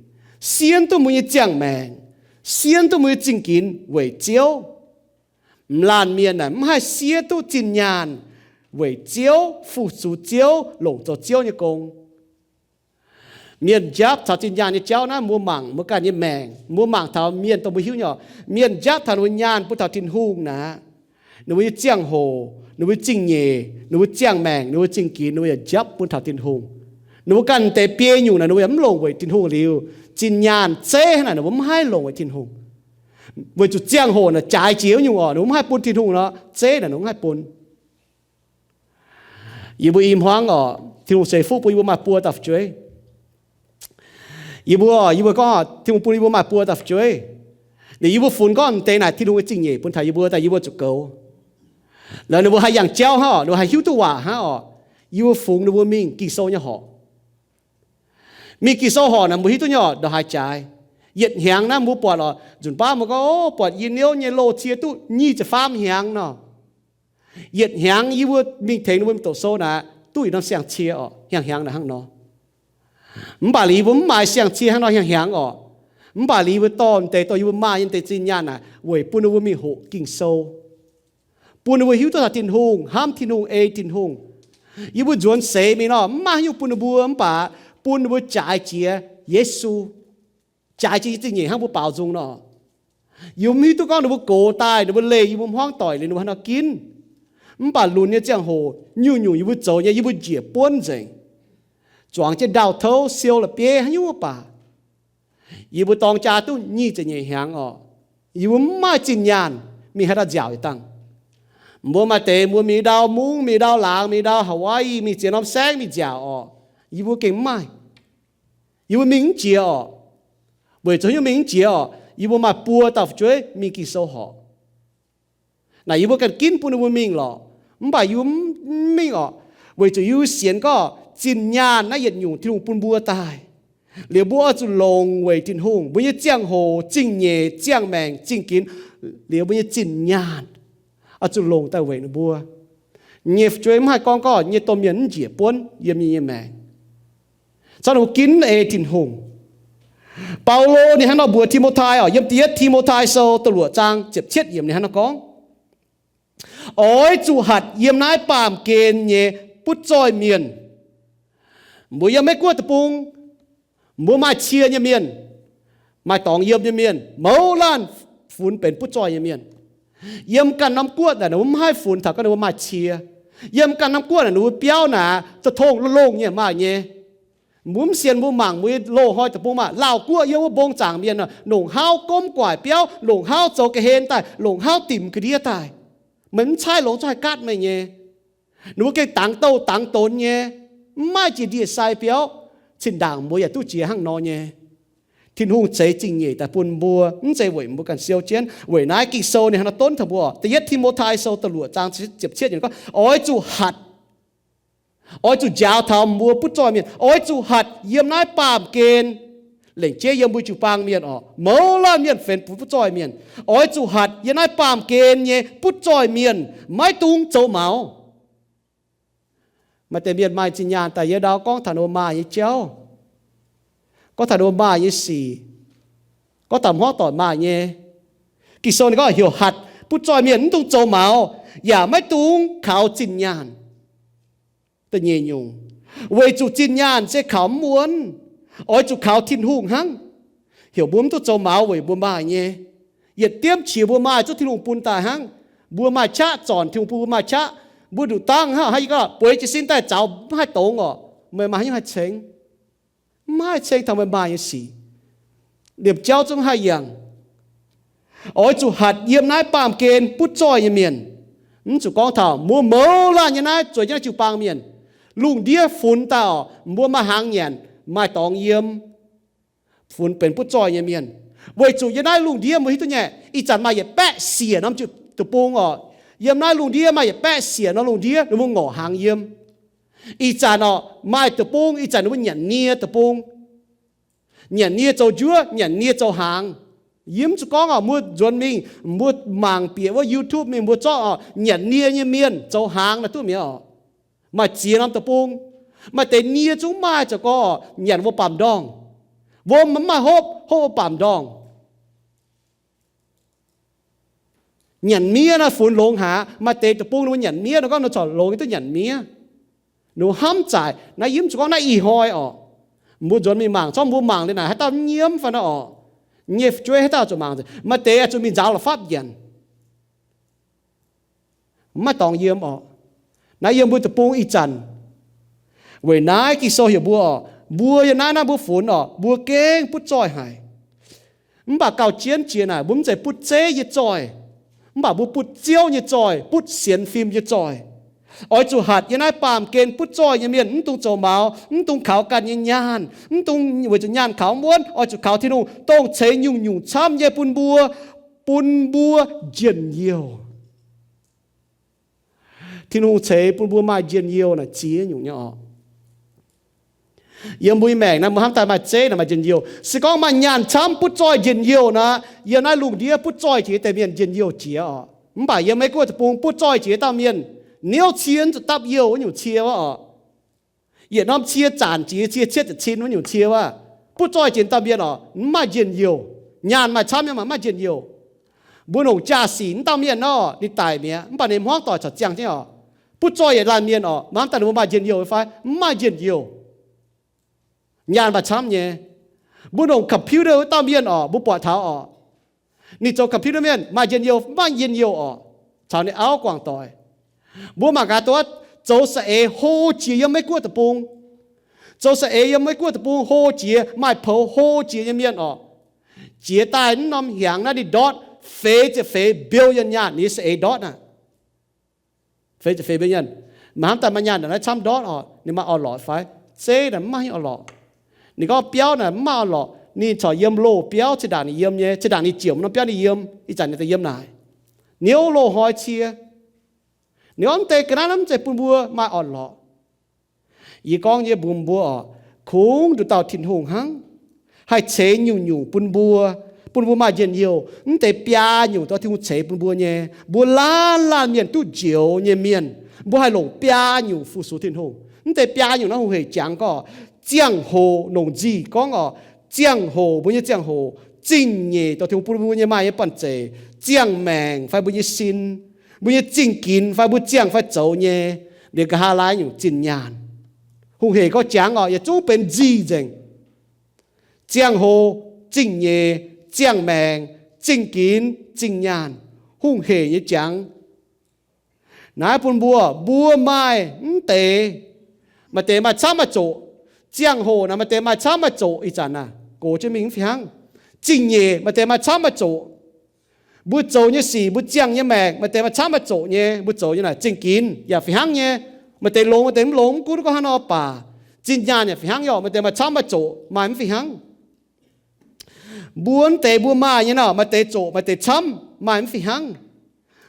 siemv duqv mbuo nyei ziangh maengc, siemv duqv mbuo nyei zingh ginx weic Ziouv. M'laanh mienh naaic mv haih siev duqv zinh nyaanh weic Ziouv, fu-sux Ziouv, longc zoux Ziouv nyei gong. Mienh njapv taux zinh nyaanh nyei jauv naaiv, mbuo mangc mbuo ganh nyei maengc, mbuo mangc taux mienh dongh mbuo hiuv nyei oc. Mienh njapv taux ninh mbuo nyaanh bun taux Tin-Hungh naaic, ninh mbuo nyei ziangh hoc, ninh mbuo zingh nyeic, ninh mbuo ziangh maengc, ninh mbuo zingh ginx, ninh mbuo yaac njapv bun taux Tin-Hungh. Ninh mbuo ganh deix biei nyungc naaic ninh mbuo yaac mv longc weic Tin-Hungh liuz, zinh nyaanh zeiv naaic ninh mbuo mv haih longc weic Tin-Hungh. Weic zuqc ziangh hoc naaic jaaix jiex nyungc oc, ninh mbuo mv haih bun Tin-Hungh nor, zeiv naaic ninh mbuo mv haih bun. Yie mbuo i hmuangv oc, Tin-Hungh ceix fuqv bun yie mbuo maaih buo dauh fu'jueiv. Yie mbuo, yie mbuo gorngv Tin-Hungh bun yie mbuo maaih buo dauh fu'jueiv. Ninh yie mbuo funx gorngv m'deix naaic Tin-Hungh nyei zingh nyeic bun taux yie mbuo daaih, yie mbuo zuqc goux. Lorqc ninh mbuo haih yangh jauv hnangv oc, ninh mbuo haih hiuv duqv waac hnangv oc, yie mbuo fungx ninh mbuo mingh Ging-Sou nyei horqc. Mingh Ging-Sou horqc naaic mbuo hiuv duqv nyei oc, ndongc haaix jaaix. Yietc hnyangx naaiv mbuo buatc oc, nzunc baav mbuo gorngv, o, buatc yie niouv nyei loz cie duqv nyic ziepc faam hnyangx nor. Yietc hnyangx yie mbuo mingh tengx ninh mbuo mingh doqc sou naaic, duqv yietc norm siang-cie oc, hnyangx-hnyangx naaic hnangv nor. Mv baac liuz yie mbuo mv maaih siang-cie hnangv nor hnyangx-hnyangx oc. Mv baac liuz yie mbuo dorh deix, dorh yie mbuo maaih nyei deix zinh nyaanh naaic weic bun ninh mbuo mingh hoqc Ging-Sou, bun ninh mbuo hiuv duqv taux Tin-Hungh, hnamv Tin-Hungh, ei Tin-Hungh. Yie mbuo nzuonx seix mingh nor, mv maaih haaix nyungc bun ninh mbuo, mv baac bun ninh mbuo jaaix jiex Yesu, jaaix jiex nyei zingh nyeic hnangv mbuo baaux nzung nor. Yie mbuo mv hiuv duqv gorngv ninh mbuo gox daaih, ninh mbuo leih yie mbuo hmuangv doic liuz ninh mbuo haaix nor ginv. Mv baac lunx nyei ziangh hoc nyungc-nyungc yie mbuo zoux nyei, yie mbuo njiec buonv nzengc. Zuangx jienv ndau-touv, siou la'bieiv, haaix nyungc mv baac yie mbuo dorng jaa duqv nyic ziepc nyeic hnyangx oc, yie mbuo mv maaih zinh nyaanh mingh haaix dauh nziaauc yietc dangh. Mbuo maaih deix mbuo mingh ndau mungv, mingh ndau laangz, mingh ndau Hawaii, mingh ziex norm saengv mingh nziaauc oc, yie mbuo gengh mv maaih. Yie mbuo mingh mv jiex oc. Weic zuqc haaix nyungc mingh mv jiex oc? Yie mbuo maaih buo dauh fu'jueiv mingh Ging-Sou horqc. Naaic yie mbuo ganh ginv bun ninh mbuo mingh lorqc, mv baac yie mbuo mv mingh oc. Weic zuqc yie mbuo sienx gorngv zinh nyaanh naaiv yietc nyungc Tin-Hungh bun mbuo daaih, liuz mbuo oix zuqc longc weic Tin-Hungh. Mbuo nyei ziangh hoc, zingh nyeic, ziangh maengc, zingh ginx, liuz mbuo nyei zinh nyaanh oix zuqc longc daaih weic ninh mbuo. Nyei fu'jueiv mv haih gorngv gorngv nyei domh mienh mv njiec buonv yiem yie nyei maengc. Caux ninh mbuo ginv ei Tin-Hungh. Baulo ninh hnangv nor mbuox Ti^mo^tai oc, yiem da'yietv Ti^mo^tai Sou da'luoqc zaang ziepc cietv yiemc ninh hnangv nor gorngv, oix zuqc hatc yiem naaiv baamh gen nyei butv zoih mienh. Mbuo yiem Meiv Guoqv deic-bung, mbuo maaih cie nyei mienh, maaih dorngx yiem nyei mienh, mouz laanh funx benx butv zoih nyei mienh. Yiem ganh norm guoqv naaic ninh mbuo mv haih funx taux gorngv ninh mbuo maaih cie. Yiem ganh norm guoqv naaic ninh mbuo biauv naaic, duqv tongv longh-longh nyei maaih nyei. Mbuo mv sienx mbuo mangc mbuo loz-hnoi deic-bung maah, Laauh Guoqv yiem wuov mbong zaangc mienh, longc hauv gomv guaic biauv, longc hauv zoux ga'hlen daaih, longc hauv dimc ga'ndiev daaih. Meih mv caaiv longx zungv haih gaatv meih nyei. Ninh mbuo gengh dangx douh dangx donx nyei, mv maaih jiex ndie-sai biauv. Zinh ndaangc mbuo yaac duqv jiex hnangv nor nyei. Tin-Hungh ceix zingh nyeic daaih bun mbuo, mv zeiz weic mbuo ganh siou jienv. Weic naaiv Ging-Sou ninh hnangv nor donv taux mbuo, da'yietv Ti^mo^tai Sou da'luoqc zaang ziepc cietv yiemc gorngv, oix zuqc hatc, oix zuqc njaaux taux mbuo butv zoih mienh, oix zuqc hatc yiem naaiv baamh gen. Lengc jeiv yiem mbuo jiu-baang mienh oc, mouz laanh mienh fenx butv zoih mienh, oix zuqc hatc yiem naaiv baamh gen nyei butv zoih mienh maiv dungx zoux maux. Maaih deix mienh maaih zinh nyaanh daaih yiem ndau gorngv taux ninh mbuo maaih nyei jauv, gorngv taux ninh mbuo maaih nyei sic, gorngv taux hmuangv doic maaih nyei. Ging-Sou ninh gorngv heuc hatc butv zoih mienh mv dungx zoux maux, yaac maiv dungx kaux zinh nyaanh. Da'nyeic nyungc, weic zuqc zinh nyaanh se kaux mv wuonv, oix zuqc kaux Tin-Hungh hnangv. Heuc mbuo mv duqv zoux maux weic mbuo maaih nyei. Yietc diemv qiex mbuo maaih zungv Tin-Hungh bun daaih hnangv. Mbuo maaih qaqv zornc, Tin-Hungh bun mbuo maaih qaqv. Mbuo nduqc dangh hnangv, haaix nyungc gorngv bueix jiez sin daaih zaux mv haih dongz orqc, meih maaih haaix nyungc haih ceng? Mv haih ceng taux meih maaih nyei sic. Liemh jauv zungv haih yangh. Oix zuqc hatc yiem naaiv baamh gen butv zoih nyei mienh. Mv zuqc gorngv taux mbuo mouz laanh nyei naaiv zueiz jienv naaiv jiu-baang mienh. Lungh ndiev funx daaih orqc, mbuo maaih hnaangx nyanc, maaih dorngx yiem, funx benx butv zoih nyei mienh. Weic zuqc yiem naaiv lungh ndiev mbuo hiuv duqv nyei, ih zanc maaih yietc baeqv siec norm deic-bung orqc. Yiem naaiv lungh ndiev maaih yietc baeqv siec norm lungh ndiev ninh mbuo ngorc hnaangx yiem. Ih zanc orqc, maaih deic-bung, ih zanc ninh mbuo nyanc nie deic-bung. Nyanc nie zoux njuov, nyanc nie zoux hnaangx. Yie mv zuqc gorngv orqc, mbuo nzuonx mingh, mbuo mangc bieqc wuov YouTube mingh, mbuo zorqv orqc, nyanc nie nyei mienh zoux hnaangx naaiv duqv mi'aqv orqc. Maaih ziex norm deic-bung, maaih deix nie zungv maaih zoux gorx orqc, nyanc wuov baamh ndorngh. Wuom mv maaih hopv, hopv wuov baamh ndorngh. Nyanc miev naaiv funx longx haic. Maaih deix deic-bung ninh mbuo nyanc miev, ninh gorngv ninh corc longx nyei duqv nyanc miev. Ninh mbuo hnamv zaaic naaiv, yie mv zuqc gorngv naaiv ih hnoi orqc. Mbuo nzuonx mingh mangc, zorqv mbuo mangc liuz naaic haaix dauh nyiemv fai naaiv orqc. Nyei fu'jueiv haaix dauh zuqc mangc. Maaih deix zuqc mingh nzaaux la'fapv nyanc. Mv maaih dorngx yiem orqc. Naaiv yiem mbuo deic-bung ih zanc. Weic naaiv Ging-Sou heuc mbuo orqc, mbuo yiem naaiv, naaiv mbuo funx orqc, mbuo gengh butv zoih haic. Mv baac gauh jienv jiex naaic, mbuo mv zeiz butv zeiv nyei zoih, mv baac mbuo butv Ziouv nyei zoih, butv sienx fim nyei zoih. Oix zuqc hatc yiem naaiv baamh gen butv zoih nyei mienh mv dungx zoux maux, mv dungx kaux ganh nyei nyaanh, mv dungx weic zuqc nyaanh kaux mv wuonv, oix zuqc kaux Tin-Hungh, dongh ceix nyungc-nyungc camv nyei bun mbuo, bun mbuo njien-youh. Tin-Hungh ceix bun mbuo maaih njien-youh naaic ziex nyungc nyei orqc. Yiem mbuo nyei maengc naaiv, mbuo hnamv daaih maaih zeiv naaic maaih njien-youh. Se gorngv maaih nyaanh camv butv zoih njien-youh nor, yiem naaiv lungh ndiev butv zoih jiex deix mienh njien-youh jiex orqc. Mv baac yiem Meiv Guoqv deic-bung butv zoih jiex dauh mienh, niouv cie zuqc dapv youh wuov nyungc cie wuov orqc. Yietc norm cie zanc jiex cie cietv ziepc cin wuov nyungc cie wuov, butv zoih jiex dauh mienh orqc, mv maaih njien-youh. Nyaanh maaih camv nyei, mv maaih njien-youh. Mbuo longc jaa-sic wuov dauh mienh nor, ninh daic mi'aqv, mv baac ninh hmuangv doic corc ziangh jienv orqc. Butv zoih yietc laanh mienh orqc, mv hnamv daaih ninh mbuo maaih njien-youh fai? Mv maaih njien-youh. Nyaanh maaih camv nyei. Mbuo longc computer wuov dauh mienh orqc, mbuo buatc taux orqc, ninh zoux computer mienh maaih njien-youh, mv maaih njien-youh orqc, caux ninh auv guangc doic. Mbuo mangc gaax, dongh zoux saeng-eix hlo jiex yiem Meiv Guoqv deic-bung, zoux saeng-eix yiem Meiv Guoqv deic-bung hlo jiex, maaih poux hlo jiex nyei mienh orqc, jiex daaih mv norm hnyangx naaiv ninh ndortv feix ziepc feix billion nyaanh, ninh nyei saeng-eix ndortv aqv. Feix ziepc feix billion. Mv hnamv daaih maaih nyaanh naaiv camv ndortv orqc, ninh maaih orn-lorqc fai? Zeiv naaic mv maaih orn-lorqc. Ninh gorngv biauv naaic mv maaih orn-lorqc, ninh corc yiem loh biauv, zinh ndaangc ninh yiem nyei, zinh ndaangc ninh ziouc norm biauv ninh yiem, ih zanc ninh daaih yiem naaic. Niouv loh hnoi cie. Ninh gorngv mv deix ga'naaiv mv zeiz bun mbuo maaih orn-lorqc. Yie gorngv nyei mbuox mbuo orqc, kungx nduqc dauh Tin-Hungh hnangv haih ceix nyungc-nyungc bun mbuo, bun mbuo maaih njien-youh. Mv deix biaa nyungc dongh Tin-Hungh ceix bun mbuo nyei, mbuo laanh laanh mienh duqv njoux nyei mienh, mbuo haih longc biaa nyungc fu-sux Tin-Hungh. Mv deix biaa nyungc naaiv hungh hec jangx gorngv, ziangh hoc longc nzih gorngv orqc, Ziangh hoc, mbuo nyei ziangh hoc, zingh nyeic dorh Tin-Hungh bun mbuo nyei maaih nyei banh zeic, ziangh maengc fai mbuo nyei sin, mbuo nyei zingh ginx fai mbuo ziangh fai zoux nyei, liemh nqa'haav laai nyungc zinh nyaanh. Hungh hec gorngv jangx oc, yietc zungv benx nzih nzengc. Ziangh hoc, zingh nyeic, ziangh maengc, zingh ginx, zinh nyaanh, hungh hec nyei jangx. Naaiv bun mbuo, mbuo maaih mv deix, maaih deix maaih camv maaih zoqc. Ziangh hoc naaic maaih deix maaih camv maaih zoqc, ih zanc naaic gox jienv mingh mv fih hnangv. Zingh nyeic maaih deix maaih camv maaih zoqc. Mbuo zoux nyei sic, mbuo ziangh nyei maengc, maaih deix maaih camv maaih zoqc nyei. Mbuo zoux nyei naaic zingh ginx yaac fih hnangv nyei. Maaih deix longx, maaih deix mv longx, mv gunv gorngv hnangv nor baac, zinh nyaanh yaac fih hnangv nyei, maaih deix maaih camv maaih zoqc, maaih mv fih hnangv. Mbuo mv deix mbuo maaih nyei nor, maaih deix zoqc, maaih deix camv, maaih mv fih hnangv.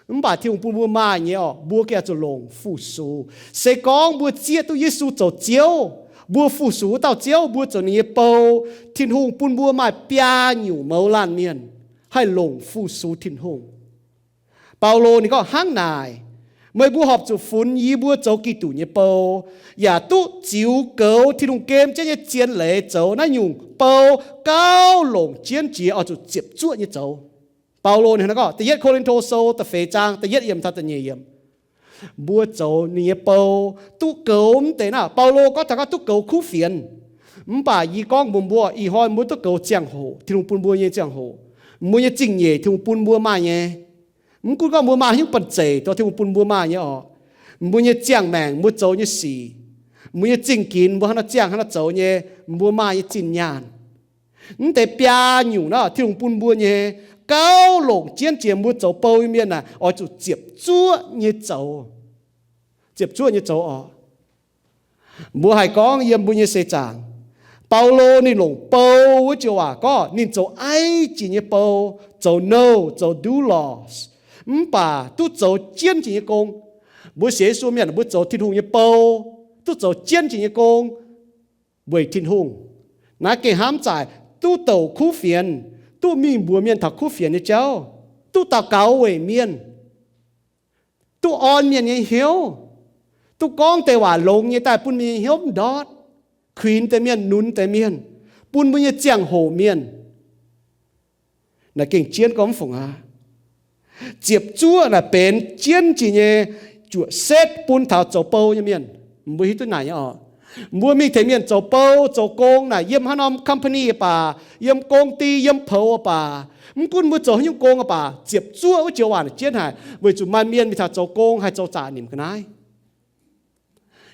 Mv baac Tin-Hungh bun mbuo maaih nyei oc, mbuo gengh oix zuqc longc fu-sux. Se gorngv mbuo zieqv duqv Yesu zoux Ziouv, mbuo fu-sux wuov dauh Ziouv, mbuo zoux ninh nyei bou, Tin-Hungh bun mbuo maaih biaa nyungc mouz laanh mienh haih longc fu-sux Tin-Hungh. Baulo ninh gorngv hnangv naaic, meih mbuo horpc zuqc funx yie mbuo zoux Giduc nyei bou, yaac duqv ziux goux Tin-Hungh gem jienv nyei zien leiz zoux naaiv nyungc bou, gauh longc jienv jiex oix zuqc ziepc zuoqv nyei zoux. Baulo ninh gorngv, Da'yietv Ko^lin^to Sou da'feix zaang da'yietv yiemc taux da'nyeic yiemc, mbuo zoux ninh nyei bou, duqv goux mv deix naaiv. Baulo gorngv taux gorngv duqv goux kuv fienx. Mv baac yie gorngv mbuox mbuo, ih hnoi mbuo duqv goux ziangh hoc, Tin-Hungh bun mbuo nyei ziangh hoc, mbuo nyei zingh nyeic Tin-Hungh bun mbuo maaih nyei. Mv gunv gorngv mbuo maaih haaix nyungc banh zeic, dongh Tin-Hungh bun mbuo maaih nyei oc. Mbuo nyei ziangh maengc, mbuo zoux nyei sic, mbuo nyei zingh ginx, mbuo haaix nor ziangh haaix nor zoux nyei, mbuo maaih nyei zinh nyaanh. Mv deix biaa nyungc naaiv Tin-Hungh bun mbuo nyei, gauh longc jienv jiex mbuo zoux bou nyei mienh naaic oix zuqc ziepc zuoqv nyei zoux. Ziepc zuoqv nyei zoux oc. Mbuo haih gorngv yiem mbuo nyei seix zaangc, Baulo ninh longc bou wuov joux waac gorngv ninh zoux aiv jiex nyei bou, zoux nouh, zoux doulos, mv baac duqv zoux jienv jiex nyei gong. Mbuo sienx Yesu mienh mbuo zoux Tin-Hungh nyei bou, duqv zoux jienv jiex nyei gong weic Tin-Hungh. Naaiv gengh hnamv zaaic, duqv douc kuv fienx, duqv mingh mbuox mienh taux kuv fienx nyei jauv, duqv daux gaux weic mienh, duqv orn mienh nyei hnyouv, duqv gorngv deix waac longx nyei daaih bun mienh nyei hnyouv mv ndortv, kuinx deix mienh, nunz deix mienh, bun mbuo nyei ziangh hoc mienh. Naaiv gengh jienv gorngv mv fungc aqv. Ziepc zuoqv naaic benx jienv jiex nyei juoqc setv bun taux zoux bou nyei mienh. Mbuo hiuv duqv naaic nyei oc. Mbuo mingh tengx mienh zoux bou zoux gong naaic, yiem haaix norm company baac, yiem công ty, yiem poux baac, mv gunv mbuo zoux haaix nyungc gong baac, ziepc zuoqv wuov joux waac naaic jienv haic, weic zuqc maaih mienh mingh taux zoux gong haih zoux zaqc nimc ga'naaiv.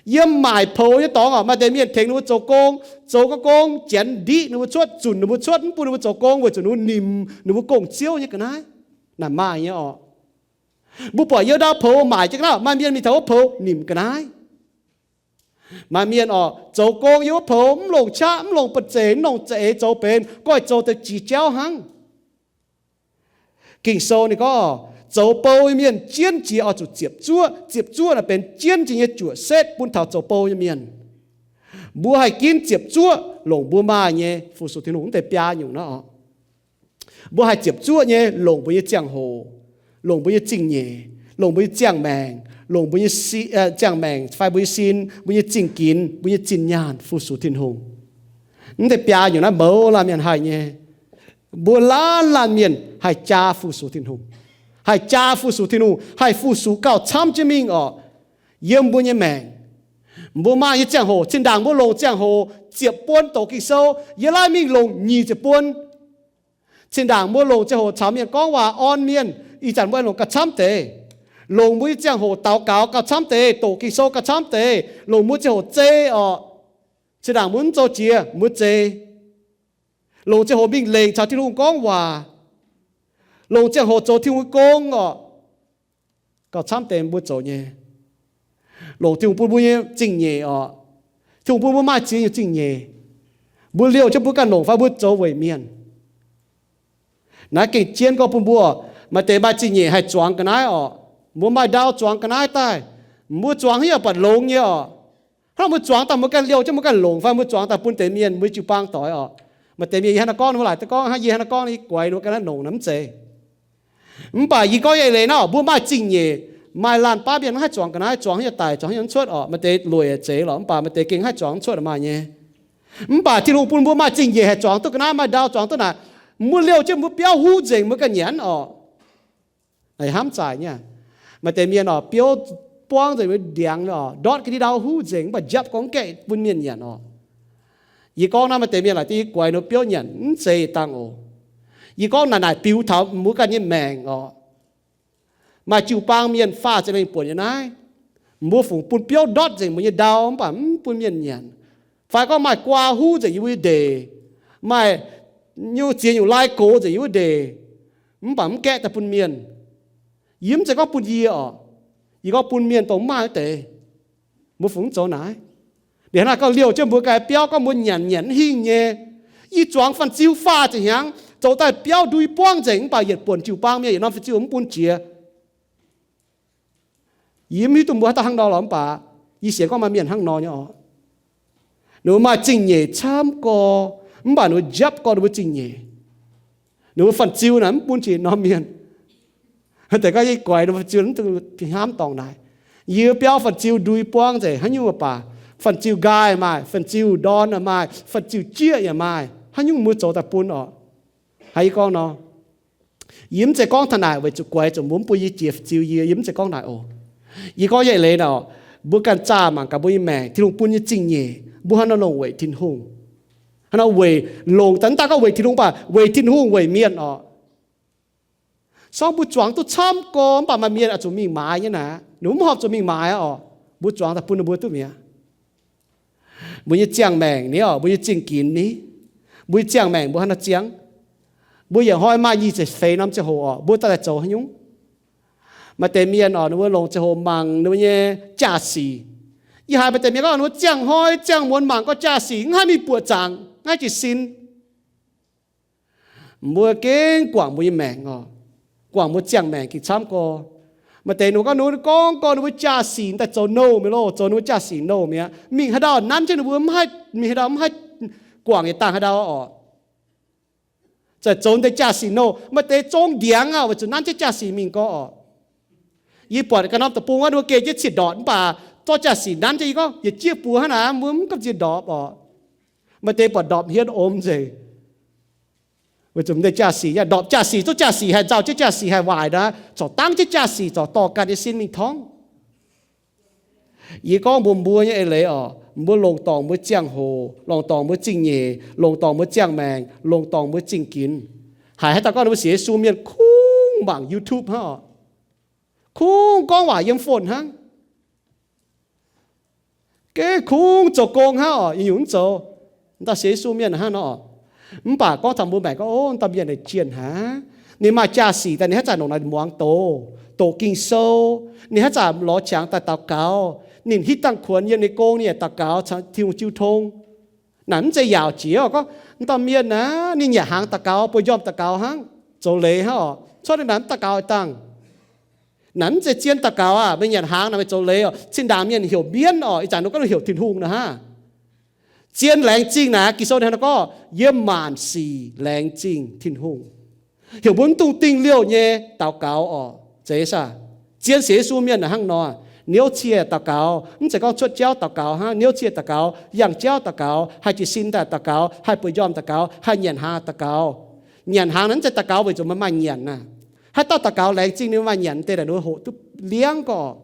Yiem maaic poux nyei dorngx oc, maaih deix mienh tengx ninh mbuo zoux gong, zoux gong, gong janx ndiqv ninh mbuo cuotv, zunc ninh mbuo cuotv, mv bun ninh mbuo zoux gong weic zuqc ninh mbuo nimc ninh mbuo gong-ziouv nyei ga'naaiv. Naaic maaih nyei oc. Mbuo buatc yiem ndau poux maaic jienv ga'naaiv, maaih mienh mingh taux wuov poux nimc ga'naaiv. Maaih mienh oc, zoux gong yiem wuov poux mv longc qaqv, mv longc ba'zeic, mv longc za'eix zoux benx, goiv zoux deix jiex jauv hnangv. Ging-Sou ninh gorngv, zoux bou nyei mienh jienv jiex oix zuqc ziepc zuoqv. Ziepc zuoqv naaic benx jienv jiex nyei juoqc setv bun taux zoux bou nyei mienh. Mbuo haih ginv ziepc zuoqv longc mbuo maaih nyei fu-sux Tin-Hungh mv deix biaa nyungc naaiv oc. Mbuo haih ziepc zuoqv nyei longc mbuo nyei ziangh hoc, longc mbuo nyei zingh nyeic, longc mbuo nyei ziangh maengc, longc mbuo nyei, ziangh maengc fai mbuo nyei sin, mbuo nyei zingh ginx, mbuo nyei zinh nyaanh fu-sux Tin-Hungh. Mv deix biaa nyungc naaiv mouz laanh mienh haih nyei. Mbuo laanh laanh mienh haih jaa fu-sux Tin-Hungh, haih jaa fu-sux Tin-Hungh, haih fu-sux gauh camv jienv mingh oc. Yiem mbuo nyei maengc, mbuo maaih nyei ziangh hoc, zinh ndaangc mbuo longc ziangh hoc ziepc buonc doqc Ging-Sou, yie laaiv mingh longc nyic ziepc buonc. Zinh ndaangc mbuo longc ziangh hoc caux mienh gorngv waac, orn mienh, ih zanc mbuo longc gauh camv deix. Longc mbuo nyei ziangh hoc daux gaux gauh camv deix, doqc Ging-Sou gauh camv deix, longc mbuo ziangh hoc zei oc. Zinh ndaangc mbuo mv zoux jiex mbuo zei. Longc ziangh hoc mingh lengc caux Tin-Hungh gorngv waac, longc ziangh hoc zoux Tin-Hungh gong oc. Gauh camv deix mbuo zoux nyei. Longc Tin-Hungh bun mbuo nyei zingh nyeic oc. Tin-Hungh bun mbuo maaih ziex nyungc zingh nyeic. Mbuo liouh jienv mbuo ganh longc fai mbuo zoux weic mienh. Naaiv gengh jienv gorngv bun mbuo, maaih deix maaih zingh nyeic haih zuangx ga'naaiv oc. Mbuo maaih ndau zuangx ga'naaiv daaih, mbuo zuangx haaix nyungc buatc longx nyei oc. Hnangv mbuo zuangx daaih mbuo ganh liouh jienv mbuo ganh longc fai mbuo zuangx daaih bun deix mienh mbuo jiu-baang doix oc. Maaih deix mienh yie hnangv naaiv gorngv, ninh mbuo laaic duqv gorngv hnangv yie hnangv naaiv gorngv, yie guaix ninh mbuo ganh naaiv longc naaiv mv zeiz. Mv baac yie gorngv nyei leiz nor, mbuo maaih zingh nyeic, maaih laanh baav mienh mv haih zuangx ga'naaiv, zuangx haaix nyungc daic, zuangx haaix nyungc mv cuotv oc. Maaih deix lueic zeiz lorqc, mv baac maaih deix gengh haih zuangx mv cuotv maaih nyei. Mv baac Tin-Hungh bun mbuo maaih zingh nyeic haih zuangx duqv ga'naaiv, maaih ndau zuangx duqv naaic. Mv baac liouh jienv mbuo biauv huv nzengc, mbuo ganh nyanc orqc. Naaic hnamv zaaic nyei. Maaih deix mienh orqc, biouv buangv nzengc, mbuo ndiangx orqc, ndortv ga'ndiev ndau huv nzengc, mv baac njapv gorngv gaeqv bun mienh nyanc orqc. Yie gorngv naaiv maaih deix mienh laaic dingh yie guaix ninh biouv nyanc mv zeiz dangh oc. Yie gorngv naaic naaic biux taux mbuo ganh nyei maengc orqc. Maaih jiu-baang mienh faah za'gengh buonc nyei naaiv. Mbuo fungc bun biouv ndortv nzengc mbuo nyei ndau mv baac mv bun mienh nyanc. Fai gorngv maaih guaa huv nzengc yie mbuo nyei ndeic, maaih nyungc ziex nyungc lai gox nzengc yie mbuo ndeic, mv baac mv gaeqv daaih bun mienh. Yie mv zeiz gorngv bun yie orqc. Yie gorngv bun mienh dongh maaih wuov deix. Mbuo fungc mv zoux naaiv. Liuz hnangv naaic gorngv liouh jienv mbuo ganh biauv gorngv mbuo nyanc nyanc mv hingh nyei. Yie zuangx fan-ziu faah ziepc hnyangx zoux daaih biauv ndui buangv nzengc mv baac yietc buonc jiu-baang mienh yietc norm fan-ziu mv bun jiex. Yie mv hiuv duqv mbuo haaix dauh hnangv nor lorqc, mv baac yie sienx gorngv maaih mienh hnangv nor nyei orqc. Ninh mbuo maaih zingh nyeic camv gorx, mv baac ninh mbuo njapv gorx ninh mbuo zingh nyeic. Ninh mbuo fan-ziu naaic mv bun jiex norm mienh. Deix gorngv yie guaix ninh mbuo fan-ziu mv duqv hnamv dorngc naaic. Yie biauv fan-ziu ndui buangv nzengc haaix nyungc baac, fan-ziu nqaai maaih, fan-ziu ndorn maaih, fan-ziu jieqv yaac maaih, haaix nyungc mbuo zoux daaih bun orqc. Haiz yie gorngv nor, yie mv zeiz gorngv taux naaic weic zuqc guaix zuqc mbuo mv bun yie jiex ziux yie, yie mv zeiz gorngv naaic oc. Yie gorngv nyei eix leiz naaic, mbuo ganh zaah mangc gaax mbuo nyei maengc, Tin-Hungh bun nyei zingh nyeic, mbuo haaix nor longc weic Tin-Hungh? Haaix nor weic longc daaih, mv daaih gorngv weic Tin-Hungh baac weic Tin-Hungh weic mienh orqc. Sorng mbuo zuangx duqv camv gorx mv baac maaih mienh oix zuqc mingh maaiz nyei naaic, ninh mv horpc zuqc mingh maaiz orqc. Mbuo zuangx daaih bun ninh mbuo duqv mi'aqv. Mbuo nyei ziangh maengc ni orqc, mbuo nyei zingh ginx ni, mbuo nyei ziangh maengc mbuo haaix nor ziangh? Mbuo yietc hnoi maaih nyic ziepc feix norm ziangh hoc orqc, mbuo daaih zoux haaix nyungc? Maaih deix mienh orqc, ninh mbuo longc ziangh hoc mangc ninh mbuo nyei jaa-sic. Yie haiz maaih deix mienh gorngv ninh mbuo ziangh hnoi ziangh muonz mangc gorngv jaa-sic mv haih mingh buoqc zaangc, mv haih jiez sin. Mbuo gengh guangc mbuo nyei maengc orqc, guangc mbuo ziangh maengc gengh camv gorx. Maaih deix ninh mbuo gorngv, ninh mbuo gorngv gorngv ninh mbuo jaa-sic daaih zoux nouh mi'aqv loh, zoux ninh mbuo jaa-sic nouh mi'aqv. Mingh haaix ndau nanv jienv ninh mbuo mv haih, mingh haaix ndau mv haih guangc yietc dangh haaix ndau orqc. Zaaih zoux deix jaa-sic nouh, maaih deix zong ndiangx aqv, weic zuqc nanv jienv jaa-sic mingh gorx orqc. Yie buatc ganh norm deic-bung wuov, ninh mbuo geh jienv cieqv ndorpc mv baac zorqv jaa-sic nanv jienv, yie gorngv, yietc jieqv buoz hnangv naaic, mbuo mv gamh nziex ndorpc orqc. Maaih deix buatc ndorpc hietv om nzengc. Weic zuqc m'deix jaa-sic, ndorpc jaa-sic, zungv jaa-sic haih nzauh jienv, jaa-sic haih waaic naaic, corc dangv jienv jaa-sic corc dorh ganh nyei sin mingh torngv. Yie gorngv mbuox mbuo nyei eix leiz orqc, mbuo longc dorngc mbuo ziangh hoc, longc dorngc mbuo zingh nyeic, longc dorngc mbuo ziangh maengc, longc dorngc mbuo zingh ginx. Haiz haaix dauh gorngv ninh mbuo sienx Yesu mienh kungx mangc YouTube hnangv orqc, kungx gorngv waac yiem phone hnangv. Gengh kungx zoux gong hnangv orqc, nyungc-nyungc mv zoux. Dauh sienx Yesu mienh hnangv nor orqc. Mv baac gorngv taux mbuo maengc gorngv, ov, dauh mienh naaic jienh haic. Ninh maaih jaa-sic daaih, ninh haaix zanc longc naaic muangx doz, doqc Ging-Sou, ninh haaix zanc lorz qangx daaih daux gaux, ninh hitv dangh kuonx yiem ninh gong, ninh yaac daux gaux caux Tin-Hungh jiu tong. Naaic mv zeiz yaauc jiex orqc. Gorngv dauh mienh naaic, ninh nyanc hnaangx daux gaux, bueix njormh daux gaux hnangv, zoux leiz hnangv orqc. Cuotv ninh naaic mv daux gaux dangh. Naaic mv zeiz zien daux gaux aqv. Meih nyanc hnaangx naaic meih zoux leiz orqc. Zinh ndaangc mienh heuc mienv orqc, ih zanc ninh gorngv heuc Tin-Hungh naaic hnangv. Zien laengz zingh naaic, Ging-Sou ninh hnangv nor gorngv, yiem maanc sic laengz zingh Tin-Hungh. Heuc mbuo mv dungx dingh liouh nyei daux gaux orqc. Zeiz saah? Zien sienx Yesu mienh naaic hnangv nor, niouv cie daux gaux, mv zeiz gorngv cuotv jauv daux gaux hnangv, niouv cie daux gaux, yangh jauv daux gaux, haih jiez sin daaih daux gaux, haih bueix njormh daux gaux, haih nyanc hnaangx daux gaux. Nyanc hnaangx naaic mv zeiz daux gaux weic zuqc meih maaih nyanc naaic. Haaix dauh daux gaux laengz zingh ninh maaih nyanc deix naaic, ninh hoqc duqv liangv gorx.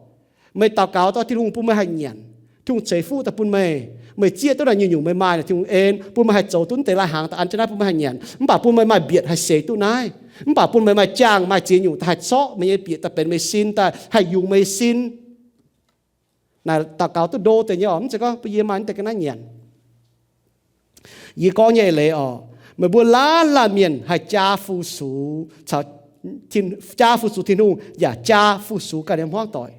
Meih daux gaux dorh Tin-Hungh bun meih haih nyanc, Tin-Hungh ceix fuqv daaih bun meih. Meih zieqv duqv naaic nyungc-nyungc meih maaih naaic, Tin-Hungh en bun meih haih zoux duqv deix lai-hnaangx daaih an jienv naaiv bun meih haih nyanc. Mv baac bun meih maaih mbietc haih seix duqv naaiv. Mv baac bun meih maaih jaangh maaih ziex nyungc daaih haih zorqv meih nyei bieqc daaih benx meih sin, daaih haih yungz meih sin. Naaic daux gaux duqv ndo deix nyei orqc, mv zeiz gorngv bun yie maaih deix ga'naaiv nyanc. Yie gorngv nyei eix leiz orqc, meih mbuo laanh laanh mienh haih jaa fu-sux, jaa fu-sux Tin-Hungh yaac jaa fu-sux ganh nyei hmuangv doic.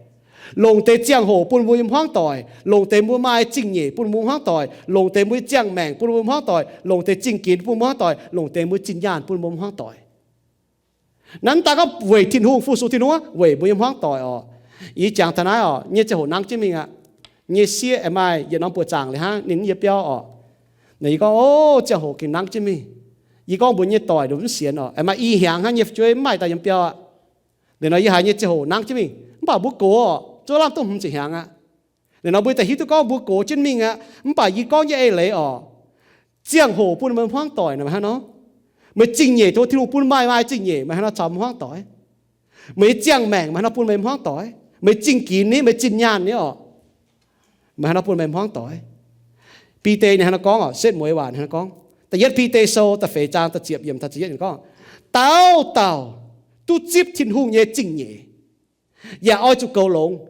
Longc deix ziangh hoc bun mbuo nyei hmuangv doic, longc deix mbuo maaih zingh nyeic bun mbuo hmuangv doic, longc deix mbuo ziangh maengc bun mbuo hmuangv doic, longc deix zingh ginx bun mbuo hmuangv doic, longc deix mbuo zinh nyaanh bun mbuo hmuangv doic. Naaiv mv daaih gorngv weic Tin-Hungh, fu-sux Tin-Hungh, weic mbuo nyei hmuangv doic orqc. Yie jangx taux naaiv orqc, nyei ziangh hoc nangv jienv mingh aqv. Nyei sieqv aengx maaih yietc norm buoqc zaangc liuz hnangv ninh yie biauv orqc. Naaic yie gorngv, ov, ziangh hoc gengh nangv jienv mingh. Yie gorngv mbuox nyei doic nduqc mv sienx orqc, aengx maaih i hnyangx hnangv nyei fu'jueiv mv maaih daaih yiem biauv aqv. Liuz nor yie haiz nyei ziangh hoc nangv jienv mingh, mv baac mbuo gox orqc, zuov lamh duqv hmz ziepc hnyangx aqv. Liuz nor mbuo daaih hiuv duqv gorngv mbuo gox jienv mingh aqv. Mv baac yie gorngv nyei eix leiz orqc, Ziangh hoc bun meih hmuangv doic nor, meih hnangv nor? Meih zingh nyeic tov Tin-Hungh bun maaih, maaih zingh nyeic, meih hnangv nor caux hmuangv doic? Meih nyei ziangh maengc, meih hnangv nor bun meih hmuangv doic? Meih zingh ginx ni, meih zinh nyaanh ni orqc, meih hnangv nor bun meih hmuangv doic? Bide ninh hnangv nor gorngv orqc, setv mueiz waac ninh hnangv nor gorngv. Da'yietv Bide Sou da'feix zaang da'ziepc yiemc taux ziepc yietv ninh gorngv, dauh dauh duqv zipv Tin-Hungh nyei zingh nyeic yaac oix zuqc goux longx.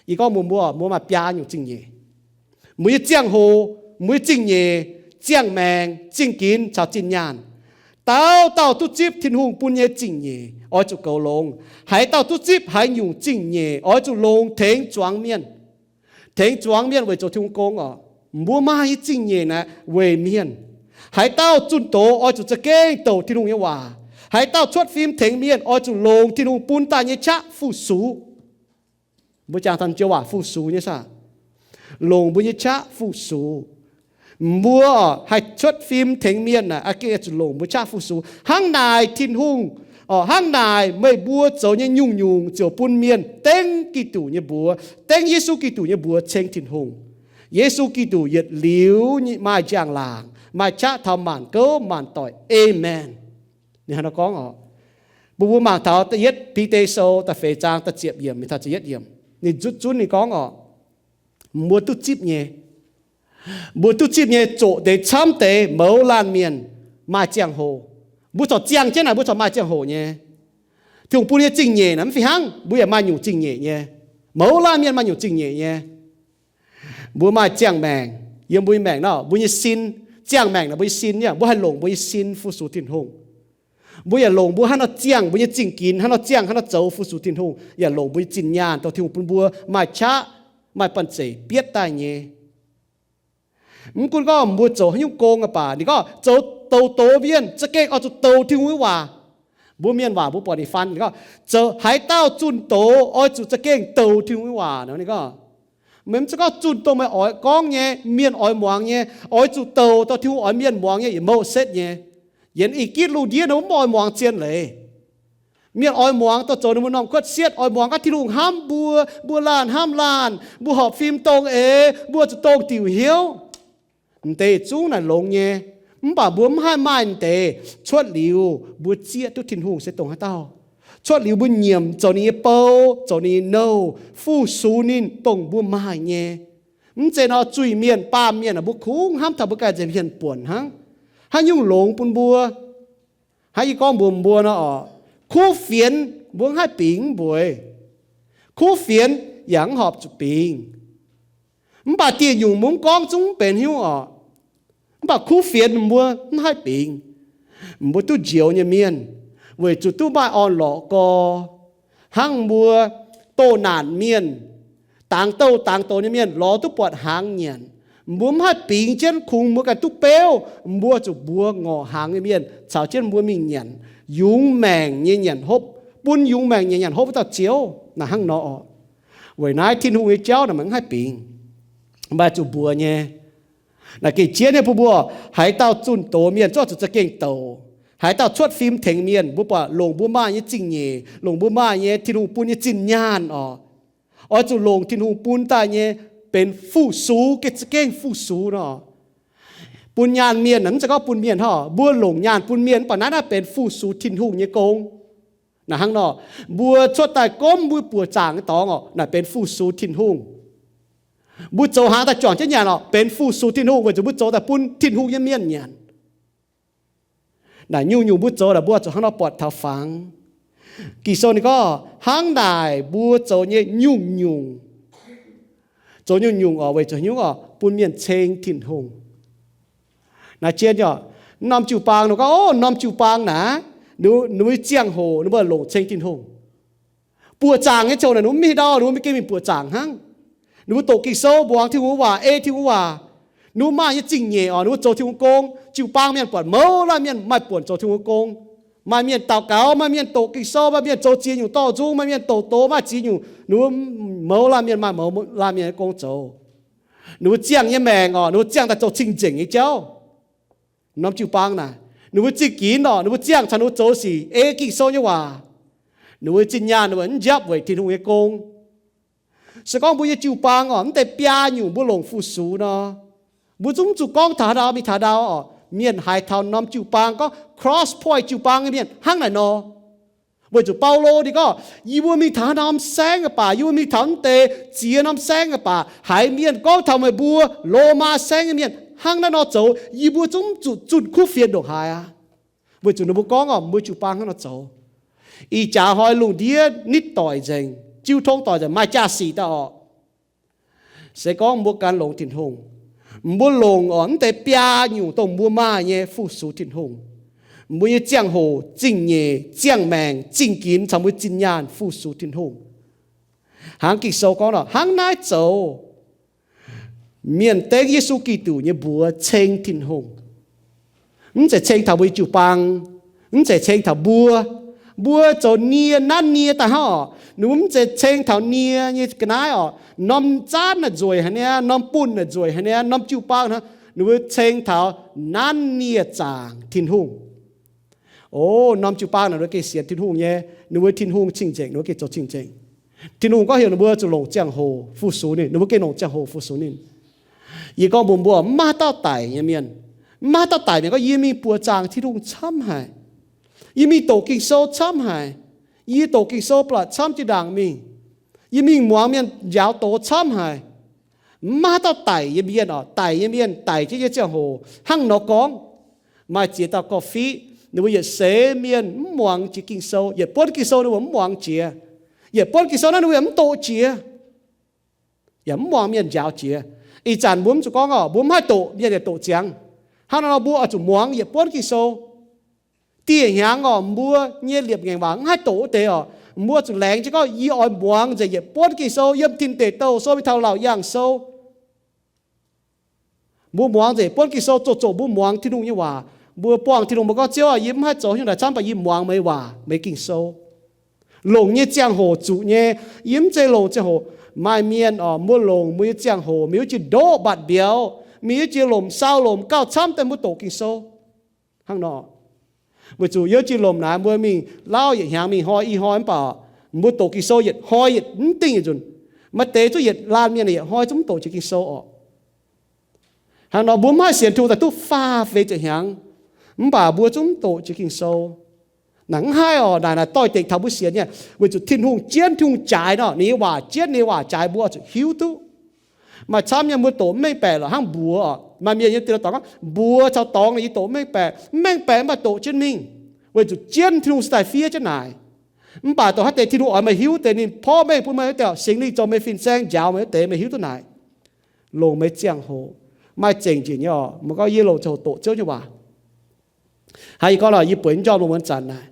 Yie gorngv mbuox mbuo, mbuo maaih biaa nyungc zingh nyeic. Mbuo nyei ziangh hoc, mbuo nyei zingh nyeic, ziangh maengc, zingh ginx caux zinh nyaanh. Dauh dauh duqv zipv Tin-Hungh bun nyei zingh nyeic oix zuqc goux longx. Haaix dauh duqv zipv haaix nyungc zingh nyeic oix zuqc longx tengx zuangx mienh. Tengx zuangx mienh weic zoux Tin-Hungh gong orqc. Mbuo maaih nyei zingh nyeic naaiv weic mienh. Haaix dauh zunh doz oix zuqc za'gengh douc Tin-Hungh nyei waac. Haaix dauh cuotv fim tengx mienh oix zuqc longc Tin-Hungh bun daaih nyei qaqv fu-sux. Mbuo jangx taux joux waac fu-sux nyei saah? Longc mbuo nyei qaqv fu-sux. Mbuo haih cuotv fim tengx mienh naaic, a'gengh zuqc longc mbuo qaqv fu-sux. Hnangv naaic Tin-Hungh, hnangv naaic meih mbuo zoux nyei nyungc-nyungc ziouc bun mienh dengv Giduc nyei mbuox, dengv Yesu Giduc nyei mbuox ceng Tin-Hungh. Yesu Giduc yietc liuz maaih njang-laangc, maaih qaqv taux maanc gouv maanc doic. Aamen. Ninh hnangv nor gorngv orqc. Mbuo mbuo mangc taux da'yietv Bide Sou da'feix zaang da'ziepc yiemc mingh taux ziepc yietv yiemc. Ninh zutv zunv ninh gorngv orqc, mbuo duqv zipv nyei, mbuo duqv zipv nyei zoqc deix camv deix mouz laanh mienh maaih ziangh hoc. Mbuo corc ziangh jienv naaic, mbuo corc maaih ziangh hoc nyei. Tin-Hungh bun nyei zingh nyeic naaic mv fih hnangv, mbuo yaac maaih nyungc zingh nyeic nyei. Mouz laanh mienh maaih nyungc zingh nyeic nyei. Mbuo maaih ziangh maengc, yiem mbuo nyei maengc nor, mbuo nyei sin, ziangh maengc naaic mbuo nyei sin, mbuo haih longc mbuo nyei sin fu-sux Tin-Hungh. Mbuo yaac longc mbuo hnangv nor ziangh mbuo nyei zingh ginx, hnangv nor ziangh, hnangv nor zoux fu-sux Tin-Hungh, yaac longc mbuo nyei zinh nyaanh dongh Tin-Hungh bun mbuo maaih qaqv, maaih banh zeic bietv daaih nyei. Mv gunv gorngv mbuo zoux haaix nyungc gong aqv baac, ninh gorngv zoux douz-douz mienh za'gengh oix zuqc douz Tin-Hungh nyei waac. Mbuo mienh waac mbuo buatc ninh faan, ninh gorngv, zoux haaix dauh zunh doz oix zuqc za'gengh douz Tin-Hungh nyei waac nor. Ninh gorngv, meih mv zeiz gorngv zunh dongh meih oix gorngv nyei, mienh oix muangx nyei, oix zuqc douz dongh Tin-Hungh oix mienh muangx nyei, yietc mouc setv nyei. Yiem ih gitv lungh ndiev nor mv oix muangx zien leiz. Mienh oix muangx dongh zoux ninh mbuo norm kuotv sietv, oix muangx gorngv Tin-Hungh hnamv mbuo, mbuo laanh hnamv laanh, mbuo horpc fim dongh eix, mbuo zuqc dongh diuc hnyouv. M'deix yietc zungv naaic longx nyei, mv baac mbuo mv haih maaih m'deix cuotv liuz mbuo zieqv duqv Tin-Hungh se dongh haaix dauh. Cuotv liuz mbuo nyiemc zoux ninh nyei bou, zoux ninh nyei nouh, fu-sux ninh dongh mbuo maaih nyei. Mv zeiz nor zuiz-mienh baamh mienh aah, mbuo kungx hnamv taux mbuo ganh nzengc hmien buonc hnangv. Haaix nyungc longx bun mbuo? Hnangv yie gorngv mbuox mbuo nor orqc, kuv fienx mbuo mv haih bingx mbuox, kuv fienx yaac mv horpc zuqc bingx. Mv baac dieh nyungc mbuo mv gorngv zungv mv benx hnyouv orqc. Mv baac kuv fienx mbuo mv haih bingx. Mbuo duqv njoux nyei mienh weic zuqc duqv maaih orn-lorqc gorx, hnangv mbuo doh naanc mienh, dangx douh dangx doz nyei mienh lorz duqv buatc hnaangx nyanc. Mbuo mv haih bingx jienv kungx mbuo ganh duqv beuv, mbuo zuqc mbuox ngorc hnaangx nyei mienh caux jienv mbuo mingh nyanc yungz maengc nyei nyanc hopv, bun yungz maengc nyei nyanc hopv wuov dauh Ziouv. Naaic hnangv nor orqc. Weic naaiv Tin-Hungh nyei jauv naaic maiv haih bingx, mv baac zuqc mbuox nyei. Naaic gengh jienv nyei bun mbuo, haaix dauh zunh doz mienh zorqv zuqc za'gengh douc. Haaix dauh cuotv fim tengx mienh, mbuo buatc longc mbuo maaih nyei zingh nyeic, longc mbuo maaih nyei Tin-Hungh bun nyei zinh nyaanh orqc, oix zuqc longc Tin-Hungh bun daaih nyei benx fu-sux, gengh za'gengh fu-sux nor. Bun nyaanh mienh mv zeiz gorngv bun mienh hnangv. Mbuo longc nyaanh bun mienh mv baac naaiv naaiv benx fu-sux Tin-Hungh nyei gong. Naaic hnangv nor, mbuo cuotv daaih gomv mbuo buoqc zaangc nyei dorngx orqc, naaic benx fu-sux Tin-Hungh. Mbuo zoux hnaangx daaih juangc jienv nyanc orqc, benx fu-sux Tin-Hungh weic zuqc mbuo zoux daaih bun Tin-Hungh nyei mienh nyanc. Naaic nyungc-nyungc mbuo zoux naaic mbuo zuqc hnangv nor buatc taux fangx. Ging-Sou ninh gorngv hnangv naaic mbuo zoux nyei nyungc-nyungc, zoux nyungc-nyungc orqc, weic zuqc nyungc orqc, bun mienh ceng Tin-Hungh. Naaiv jienv orqc, norm jiu-baang ninh gorngv, o, norm jiu-baang naaic, ninh mbuo ziangh hoc ninh mbuo longc ceng Tin-Hungh. Buoqc zaangc nyei ziouc naaic ninh mbuo mv hiuv ndau, ninh mbuo maiv gengh mingh buoqc zaangc hnangv. Ninh mbuo doqc Ging-Sou, muangx Tin-Hungh waac, ei Tin-Hungh waac. Ninh mbuo maaih nyei zingh nyeic orqc, ninh mbuo zoux Tin-Hungh gong. Jiu-baang mienh buatc mouz laanh mienh maaih buonc zoux Tin-Hungh gong. Maaih mienh daux gaux, maaih mienh doqc Ging-Sou, maaih mienh zoux ziex nyungc dorh nzung, maaih mienh doqc doz, maaih ziex nyungc. Ninh mbuo mouz laanh mienh maaih mouz laanh mienh nyei gong zoux. Ninh mbuo ziangh nyei maengc orqc, ninh mbuo ziangh daaih zoux cing-nzengc nyei jauv. Norm jiu-baang naaic, ninh mbuo zingh ginx orqc, ninh mbuo ziangh caux ninh mbuo zoux sic, ei Ging-Sou nyei waac. Ninh mbuo zinh nyaanh ninh mbuo mv njapv weic Tin-Hungh nyei gong. Se gorngv mbuo nyei jiu-baang orqc, mv deix biaa nyungc mbuo longc fu-sux nor, Mbuo zungv mv zuqc gorngv taux haaix ndau mingh taux ndau oc. Mienh haiz taux norm jiu-baang gorngv cross point jiu-baang nyei mienh hnangv naaic nor. Weic zuqc Baulo ninh gorngv, yie mbuo mingh taux haaix norm saengv nyei baac, yie mbuo mingh taux mv deix ziex norm saengv nyei baac, haiz mienh gorngv taux meih mbuo Lomaa saengv nyei mienh hnangv naaiv nor zoux, yie mbuo zungv mv zuqc zunh kuv fienx ndongc haaix aqv. Weic zuqc ninh mbuo gorngv oc, mbuo jiu-baang hnangv nor zoux. Ih jaax hnoi lungh ndiev nitv doic nzengc, jiu tong doic nzengc, maaih jaa-sic daaih oc. Se gorngv mbuo gan longx Tin-Hungh, mbuo longc oc mv deix biaa nyungc dongh mbuo maaih nyei fu-sux Tin-Hungh. Mbuo nyei ziangh hoc, zingh nyeic, ziangh maengc, zingh ginx caux mbuo zinh nyaanh fu-sux Tin-Hungh. Hnangv Ging-Sou gorngv nor, hnangv naaiv zoux, mienh dengv Yesu Giduc nyei mbuox ceng Tin-Hungh. Mv zeiz ceng taux mbuo nyei jiu-baang, mv zeiz ceng taux mbuo. Mbuo zoux nie nanv nie daaih hnangv oc. Ninh mbuo mv zeiz ceng taux nie nyei ga'naaiv oc. Norm zaanv naaic nzueic haic niaa, norm bunh naaic nzueic haic niaa, norm jiu-baang hnangv, ninh mbuo ceng taux nanv nie zaangc Tin-Hungh. O, norm jiu-baang naaic ninh mbuo gengh sienx Tin-Hungh nyei, ninh mbuo Tin-Hungh cing-nzengc, ninh mbuo gengh zoux cing-nzengc. Tin-Hungh gorngv heuc ninh mbuo zuqc longc ziangh hoc fu-sux ninh, ninh mbuo gengh longc ziangh hoc fu-sux ninh. Yie gorngv mbuox mbuo, mv maaih dauh daic nyei mienh, mv maaih dauh daic mienh gorngv, yie mingh buoqc zaangc Tin-Hungh camv haic, yie mingh doqc Ging-Sou camv haic, yie doqc Ging-Sou ba'laqc camv jiex ndaangc mingh, yie mingh muangx mienh njaaux doz camv haic. Mv maaih dauh daic nyei mienh oc, daic nyei mienh daic jienv nyei ziangh hoc hnangv nor gorngv. Maaih ziex dauh gorqv-fiqv, ninh mbuo yietc seix mienh mv muangx jiex Ging-Sou, yietc buonv Ging-Sou ninh mbuo mv muangx jiex, yietc buonv Ging-Sou naaiv ninh mbuo yaac mv doqc jiex, yaac mv muangx mienh njaaux jiex. Ih zanc mbuo mv zuqc gorngv oc, mbuo mv haih doqc, mienh yaac doqc ziangx. Hnangv nor mbuo oix zuqc muangx yietc buonv Ging-Sou. Dieh hnyangx oc, mbuo nyei liepc ngaengc waac mv haih doqc wuov deix oc, mbuo zuqc laengz jienv gorngv, yie oix muangx nzengc yietc buonv Ging-Sou, yiem Tin Deic Douh sou mingh taux Laauc Yaangh Sou. Mbuo muangx nzengc buonv Ging-Sou, zoqc zoqc mbuo muangx Tin-Hungh nyei waac. Mbuo buangh Tin-Hungh, mbuo gorngv, Ziouv aah, yie mv haih zoux haaix nyungc daaih camv, mv baac yie muangx meih nyei waac, meih Ging-Sou. Longc nyei ziangh hoc zuqc nyei. Yie mv zeiz longc ziangh hoc. Maaih mienh oc, mbuo longc mbuo nyei ziangh hoc mingh wuov jiex ndoqv mbatc mbiauz, mingh wuov jiex lomc sau lomc gauh camv daaih mbuo doqc Ging-Sou hnangv nor. Weic zuqc yiem jiex lomc naaic mbuo mingh lauv yietc hnyangx mingh hnoi i hnoi mv baac mbuo doqc Ging-Sou yietc hnoi yietc mv dingh yietc nzunc. Maaih deix zungv yietc laanh mienh yietc hnoi zungv mv doqc jiex Ging-Sou oc. Hnangv nor mbuo mv haih sienx Tin-Hungh daaih duqv faah feix ziepc hnyangx, mv baac mbuo zungv mv doqc jiex Ging-Sou. Naaic mv haih oc. Naaic naaic doix-dekc taux mbuo sienx nyei, weic zuqc Tin-Hungh jienv, Tin-Hungh jaaix nor, ninh nyei waac jienv, ninh nyei waac jaaix, mbuo oix zuqc hiuv duqv. Maaih camv nyei mbuo doqc mv mengh baeqc lorqc, hnangv mbuox oc. Maaih mienh nyei dingh dorngx gorngv, mbuox caux dorngx ninh yie doqc mv mengh baeqc, mv mengh baeqc mv baac doqc jienv mingh, weic zuqc jienv Tin-Hungh se daaih fiev jienv naaic. Mv baac dongh haaix deix Tin-Hungh oix meih hiuv deix, ninh porv mengh bun meih wuov deix, Singx Lingh zoux meih fin-saeng njaaux meih wuov deix, meih hiuv duqv naaic. Longc meih ziangh hoc. Maaih zengc njiec nyei oc, mbuo gorngv, yie longc ziangh hoc doqc Ziouv nyei waac. Hnangv yie gorngv lorqc, yie bueix njormh lungh muonz zanc naaic,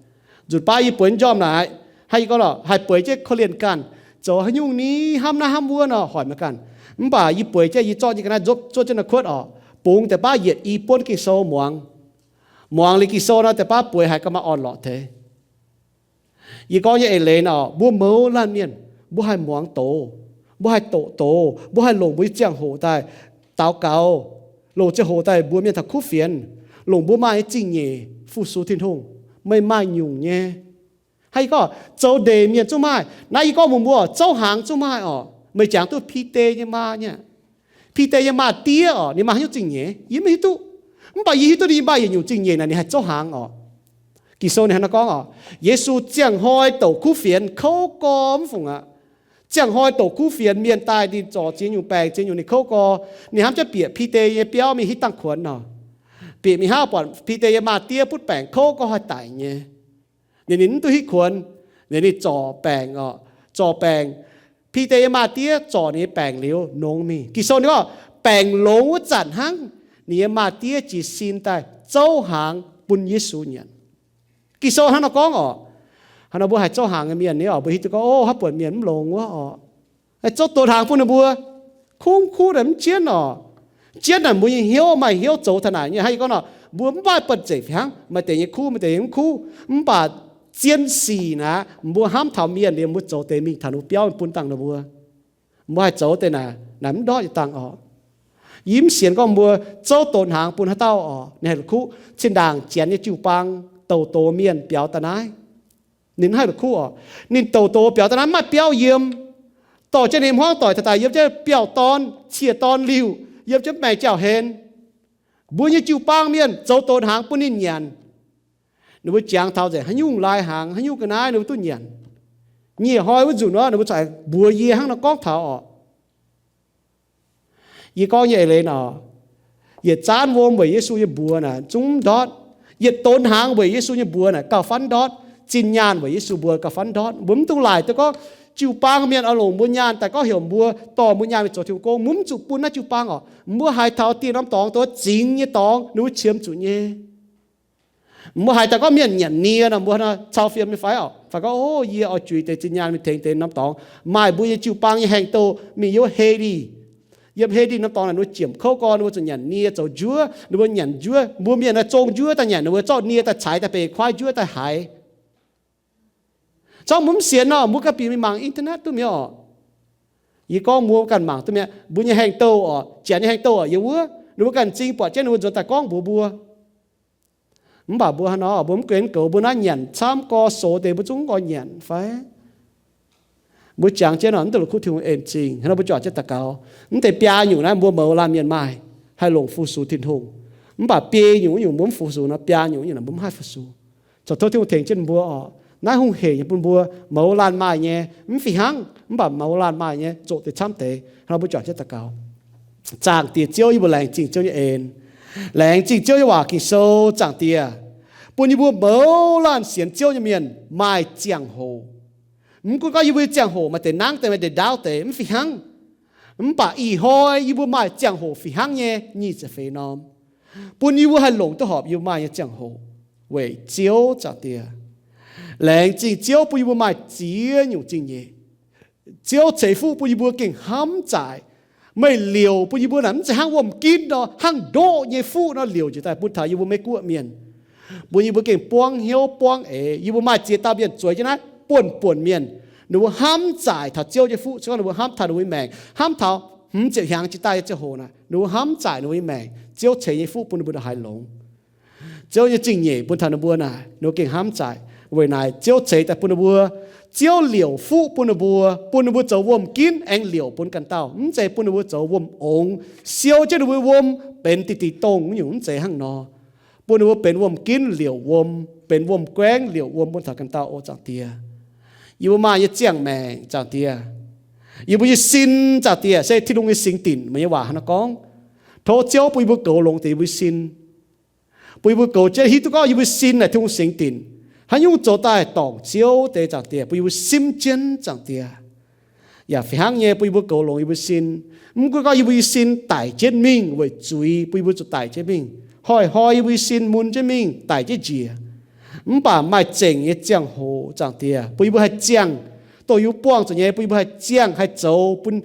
nzunc baav yie bueix njormh naaic, hnangv yie gorngv lorqc, haih bueix jienv korv-lienh ganh, zoux haaix nyungc ni, hnamv naaiv hnamv wuov nor, hoic meih ganh. Mv baac yie bueix jienv, yie zorqv nyei ga'naaiv nzopv zuov jienv naaiv kuotv oc, bungx deix baav yietc i buonv Ging-Sou muangx. Muangx liuz Ging-Sou nor, deix baav bueix haiz gauh maaih orn-lorqc deix. Yie gorngv nyei eix leiz nor, mbuo mouz laanh mienh, mbuo haih muangx doz, mbuo haih doqc doz, mbuo haih longc mbuo nyei ziangh hoc daaih daux gaux, longc ziangh hoc daaih mbuox mienh taux kuv fienx, longc mbuo maaih nyei zingh nyeic fu-sux Tin-Hungh. Meih maaih nyungc nyei. Hnangv yie gorngv, zoux ndeic mienh zungv maaih. Naaiv yie gorngv mbuox mbuo, zouv hnaangx zungv maaih oc. Meih jangx duqv Bide nyei maa nyei, Bide nyei maa-diev oc, ninh maaih haaix nyungc zingh nyeic yie mv hiuv duqv. Mv baac yie hiuv duqv ninh maaih yietc nyungc zingh nyeic naaic ninh haih zouv hnaangx oc. Ging-Sou ninh hnangv naaiv gorngv oc, Yesu ziangh hnoi douc kuv fienx kouv gorx mv fungc aqv. Ziangh hnoi douc kuv fienx, mienh daaih ninh zorc ziex nyungc baengc, ziex nyungc ninh kouv gorx. Ninh hnamv jienv bieqc Bide nyei biauv mingh hitv dangh kuonx nor, bieqc mingh hnangv buatc Bide nyei maa-diev butv baengc kouv gorx haih daic nyei. Ninh, ninh mv duqv hitv kuonx, ninh, ninh zorc baengc oc, zorc baengc. Bide nyei maa-diev zorc ninh nyei baengc liuz nongx mingh. Ging-Sou ninh gorngv baengc longx wuov zanc hnangv, ninh nyei maa-diev jiez sin daaih zouv hnaangx bun Yesu nyanc. Ging-Sou hnangv nor gorngv oc. Hnangv nor mbuo haih zouv hnaangx nyei mienh ni oc, mbuo hiuv duqv gorngv, o, haaix buonc mienh mv longx wuov oc, zouv donx hnaangx bun ninh mbuo. Kuv mv kuv naaic mv jienv oc. Jienv naaic mbuo nyei hnyouv maaih hnyouv zoux taux naaic nyei. Hnangv yie gorngv nor, mbuo mv maaih banh zeic fih hnangv, maaih deix nyei kuv, maaih deix nyei mv kuv. Mv baac zien sic naaic, mbuo hnamv taux mienh liuz mbuo zoux deix mingh taux ninh mbuo biauv bun dangh ninh mbuo. Mbuo haih zoux deix naaic, naaic mv ndortv yietc dangh oc. Yie mv sienx gorngv mbuo zouv donx hnaangx bun haaix dauh oc, ninh haih la'kuqv. Zinh ndaangc Janx nyei jiu-baang douc doz mienh biaux daaih naaiv, ninh mv haih la'kuqv oc. Ninh douc doz biaux daaih naaiv mv maaih biauv yiem, dorh jienv ninh hmuangv doic taux daaih yiem jienv biauv-dorn, cie-dorn liuh, yiem jienv maengc jauv-hlen. Mbuo nyei jiu-baang mienh zoux donx hnaangx bun ninh nyanc. Ninh mbuo jangx taux nzengc haaix nyungc lai hnaangx, haaix nyungc ga'naaiv ninh mbuo duqv nyanc. Nyic hnoi wuov nzunc nor ninh mbuo corc mbuox yie hnangv nor gorngv taux orqc. Yie gorngv nyei eix leiz nor, yietc zaanv wuom weic Yesu nyei mbuox naaic zungv ndortv. Yietc donx hnaangx weic Yesu nyei mbuox naaic gauh fai ndortv. Zinh nyaanh weic Yesu mbuox gauh fai ndortv. Mbuo mv dungx laaic duqv gorngv jiu-baang mienh oix longc mbuo nyaanh daaih gorngv heuc mbuo dorh mbuo nyaanh mingh zoux Tin-Hungh gong. Mbuo mv zuqc bun naaiv jiu-baang orqc. Mbuo haiz taux dieh norm dorngx, dongh zingx nyei dorngx, ninh mbuo qiemx zuqc nyei. Mbuo haiz daaih gorngv mienh nyanc nie nor, mbuo cau fiem nyei fai orqc? Fai gorngv, o, yie oix juix deix zinh nyaanh mingh tengx deix norm dorngx. Maaih mbuo nyei jiu-baang nyei haengh douh mingh yiem Haiti. Yiem Haiti norm dorngx naaic ninh mbuo ziemc kouv gorn, ninh mbuo zuqc nyanc nie zoux njuov. Ninh mbuo nyanc njuov, mbuo mienh naaiv zong njuov daaih nyanc, ninh mbuo zorqv nie daaih caix daaih benx kuaaiv njuov daaih haiz. Zorqv mbuo mv sienx nor, mbuo ganh bieqc mingh mangc internet duqv mi'aqv orqc. Yie gorngv mbuo ganh mangc duqv mi'aqv. Mbuo nyei haengh douh orqc, janx nyei haengh douh orqc, yiem wuov, ninh mbuo ganh m'zing buatc jienv ninh mbuo nzuonx daaih gorngv mbuox mbuo. Mv baac mbuo hnangv nor, mbuo mv guen goux, mbuo naaiv nyanc camv gorx soux deix, mbuo zungv nqoi nyanc fai? Mbuo jangx jienv nor, mv dungx la'kuqv Tin-Hungh en zingh. Hnangv nor mbuo juangc jienv daux gaux. Mv deix biaa nyungc naaiv mbuo mouz laanh mienh maaih haih longc fu-sux Tin-Hungh. Mv baac biei nyungc wuov nyungc mbuo mv fu-sux nor, biaa nyungc wuov nyungc naaic mbuo mv haih fu-sux. Corc tov Tin-Hungh tengx jienv mbuo orqc. Naaiv hungh heic nyei bun mbuo mouz laanh maaih nyei, mv fih hnangv, mv baac mouz laanh maaih nyei zoqc deix camv deix. Hnangv nor mbuo juangc jienv daux gaux. Zaangc Diex Ziouv, yie mbuo laengz zingh Ziouv nyei en. Laengz zingh Ziouv nyei waac Ging-Sou, Zaangc Diex, bun yie mbuo mouz laanh sienx Ziouv nyei mienh maaih ziangh hoc. Mv gunv gorngv yie mbuo nyei ziangh hoc maaih deix nangv deix, maaih deix ndaauv deix, mv fih hnangv. Mv baac ih hnoi yie mbuo maaih ziangh hoc fih hnangv nyei nyic ziepc feix norm, bun yie mbuo haih longc duqv horpc yie mbuo maaih nyei ziangh hoc weic Ziouv, Zaangc Diex. Laengz zingh Ziouv bun yie mbuo maaih ziex nyungc zingh nyeic. Ziouv ceix fuqv bun yie mbuo gengh hnamv zaaic. Meih liouc bun yie mbuo naaic mv zeiz hnangv wuom-ginv nor, hnangv ndoqv nyei fuqv nor liouc njiec daaih bun taux yie mbuo Meiv-Guoqv mienh. Bun yie mbuo gengh buangv hnyouv buangv eix. Yie mbuo maaih ziex dauh mienh zueiz jienv naaiv buonv-buonc mienh. Ninh mbuo hnamv zaaic taux Ziouv nyei fuqv, se gorngv ninh mbuo hnamv taux ninh mbuo nyei maengc, hnamv taux hmz ziepc hnyangx jiex daaih nyei ziangh hoc naaic, ninh mbuo hnamv zaaic ninh mbuo nyei maengc. Ziouv ceix nyei fuqv bun ninh mbuo ndongc haaix longx. Ziouv nyei zingh nyeic bun taux ninh mbuo naaic, ninh mbuo gengh hnamv zaaic. Weic naaic Ziouv ceix daaih bun ninh mbuo. Ziouv liouc fuqv bun ninh mbuo, bun ninh mbuo zoux wuom-ginv aengx liouc bun ganh dauh. Mv zeiz bun ninh mbuo zoux wuom-ongx, siou jienv ninh mbuo wuom benx diqc diqc dongh nyungc, mv zeiz hnangv nor. Bun ninh mbuo benx wuom-ginv liouc wuom, benx wuom-guaengv liouc wuom bun taux ganh dauh, o Zaangc Diex. Yie mbuo maaih nyei ziangh maengc, Zaangc Diex, yie mbuo nyei sin, Zaangc Diex, se Tin-Hungh nyei singx dinc. Meih nyei waac hnangv naaiv gorngv, tov Ziouv bun yie mbuo goux longx deix yie mbuo sin. Bun yie mbuo goux jienv hiuv duqv gorngv yie mbuo sin naaic Tin-Hungh singx dinc. Haaix nyungc zoux daaih dorngc Ziouv deix, Zaangc Diex, bun yie mbuo simv jienv, Zaangc Diex. Yaac fih hnangv nyei, bun yie mbuo goux longx yie mbuo sin. Mv gunv gorngv yie mbuo nyei sin daic jienv mingh weic zuiz, bun yie mbuo zuqc daic jienv mingh. Hnoi-hnoi yie mbuo nyei sin mun jienv mingh, daic jienv njiec. Mv baac maaih zengc nyei ziangh hoc, Zaangc Diex, bun yie mbuo haih ziangh, dongh yie mbuo buangh zuqc nyei, bun yie mbuo haih ziangh haih zoux bun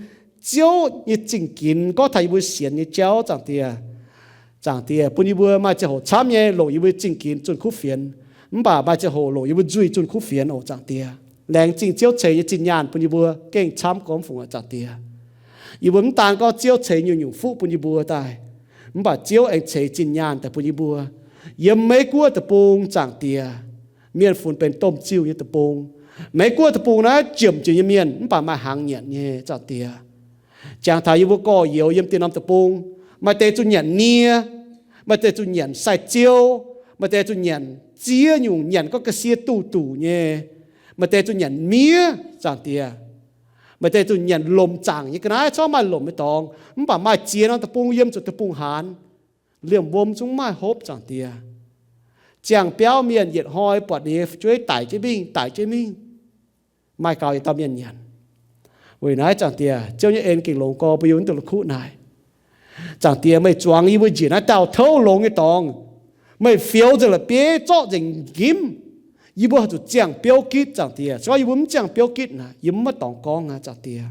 Ziouv nyei zingh ginx, gorngv taux yie mbuo sienx nyei jauv, Zaangc Diex. Zaangc Diex, bun yie mbuo maaih ziangh hoc camv nyei longc yie mbuo nyei zingh ginx zunh kuv fienx, mv baac maaih ziangh hoc longc yie mbuo nzuih zunh kuv fienx oc, Zaangc Diex. Laengz zingh Ziouv ceix nyei zinh nyaanh bun yie mbuo gengh camv gormx fungc aqv, Zaangc Diex. Yie mbuo mv daan gorngv Ziouv ceix nyungc-nyungc fuqv bun yie mbuo daaih, mv baac Ziouv aengx ceix zinh nyaanh daaih bun yie mbuo. Yiem Meiv Guoqv deic-bung, Zaangc Diex, mienh funx benx domh ziuh nyei deic-bung. Meiv Guoqv deic-bung naaiv jiemh jiex nyei mienh mv baac maaih hnaangx nyanc nyei, Zaangc Diex. Jangx taux yie mbuo gorx-youz yiem dieh norm deic-bung, maaih deix zuqc nyanc nie, maaih deix zuqc nyanc sai-ziou, maaih deix zuqc nyanc ziex nyungc, nyanc gorngv ga'sie duqv duqv nyei, maaih deix zuqc nyanc miev, Zaangc Diex. Maaih deix zuqc nyanc lomc zaangc nyei ga'naaiv, corc maaih lomc nyei dorngx, mv baac maaih ziex norm deic-bung yiem zuqc deic-bung haanz, liemh wuom zungv maaih hopv, Zaangc Diex. Ziangh biauv mienh yietc hnoi buatc ninh nyei fu'jueiv daic jienv mingh, daic jienv mingh, maaih gaux yietc dauh mienh nyanc. Weic naaiv, Zaangc Diex, Ziouv nyei en gengh longx gorx bun yie mbuo mv dungx la'kuqv naaic. Zaangc Diex, meih zuangx yie mbuo njiec naaiv dauh touv longx nyei dorngx. Meih fioux nzengc la'bieiv, zorqv nzengc nqimv. Yie mbuo haih zuqc ziangh biouv gitv, Zaangc Diex. Se gorngv yie mbuo mv ziangh biouv gitv naaic, yie mbuo mv maaih dorngx gorngv aqv, Zaangc Diex.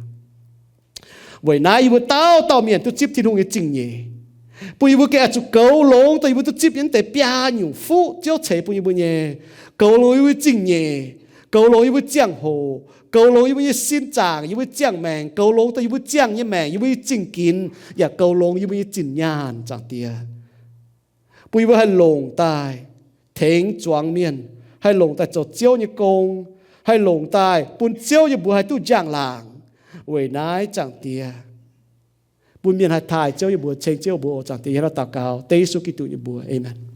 Weic naaiv yie mbuo dauh dauh mienh duqv zipv Tin-Hungh nyei zingh nyeic, bun yie mbuo gengh oix zuqc goux longx dongh yie mbuo duqv zipv nyei mv deix biaa nyungc fuqv Ziouv ceix bun yie mbuo nyei. Goux longx yie mbuo zingh nyeic, goux longx yie mbuo ziangh hoc, goux longx yie mbuo nyei sin zaangc, yie mbuo ziangh maengc, goux longx dongh yie mbuo ziangh nyei maengc, yie mbuo nyei zingh ginx, yaac goux longx yie mbuo nyei zinh nyaanh, Zaangc Diex. Bun yie mbuo haih longc daaih tengx zuangx mienh, haih longc daaih zoux Ziouv nyei gong, haih longc daaih bun Ziouv nyei mbuox haih duqv njang-laangc. Weic naaiv, Zaangc Diex, bun mienh haih taaih Ziouv yie mbuo, ceng Ziouv mbuo. Zaangc Diex, yie hnangv naaiv daux gaux dengv Yesu Giduc nyei mbuox, aamen.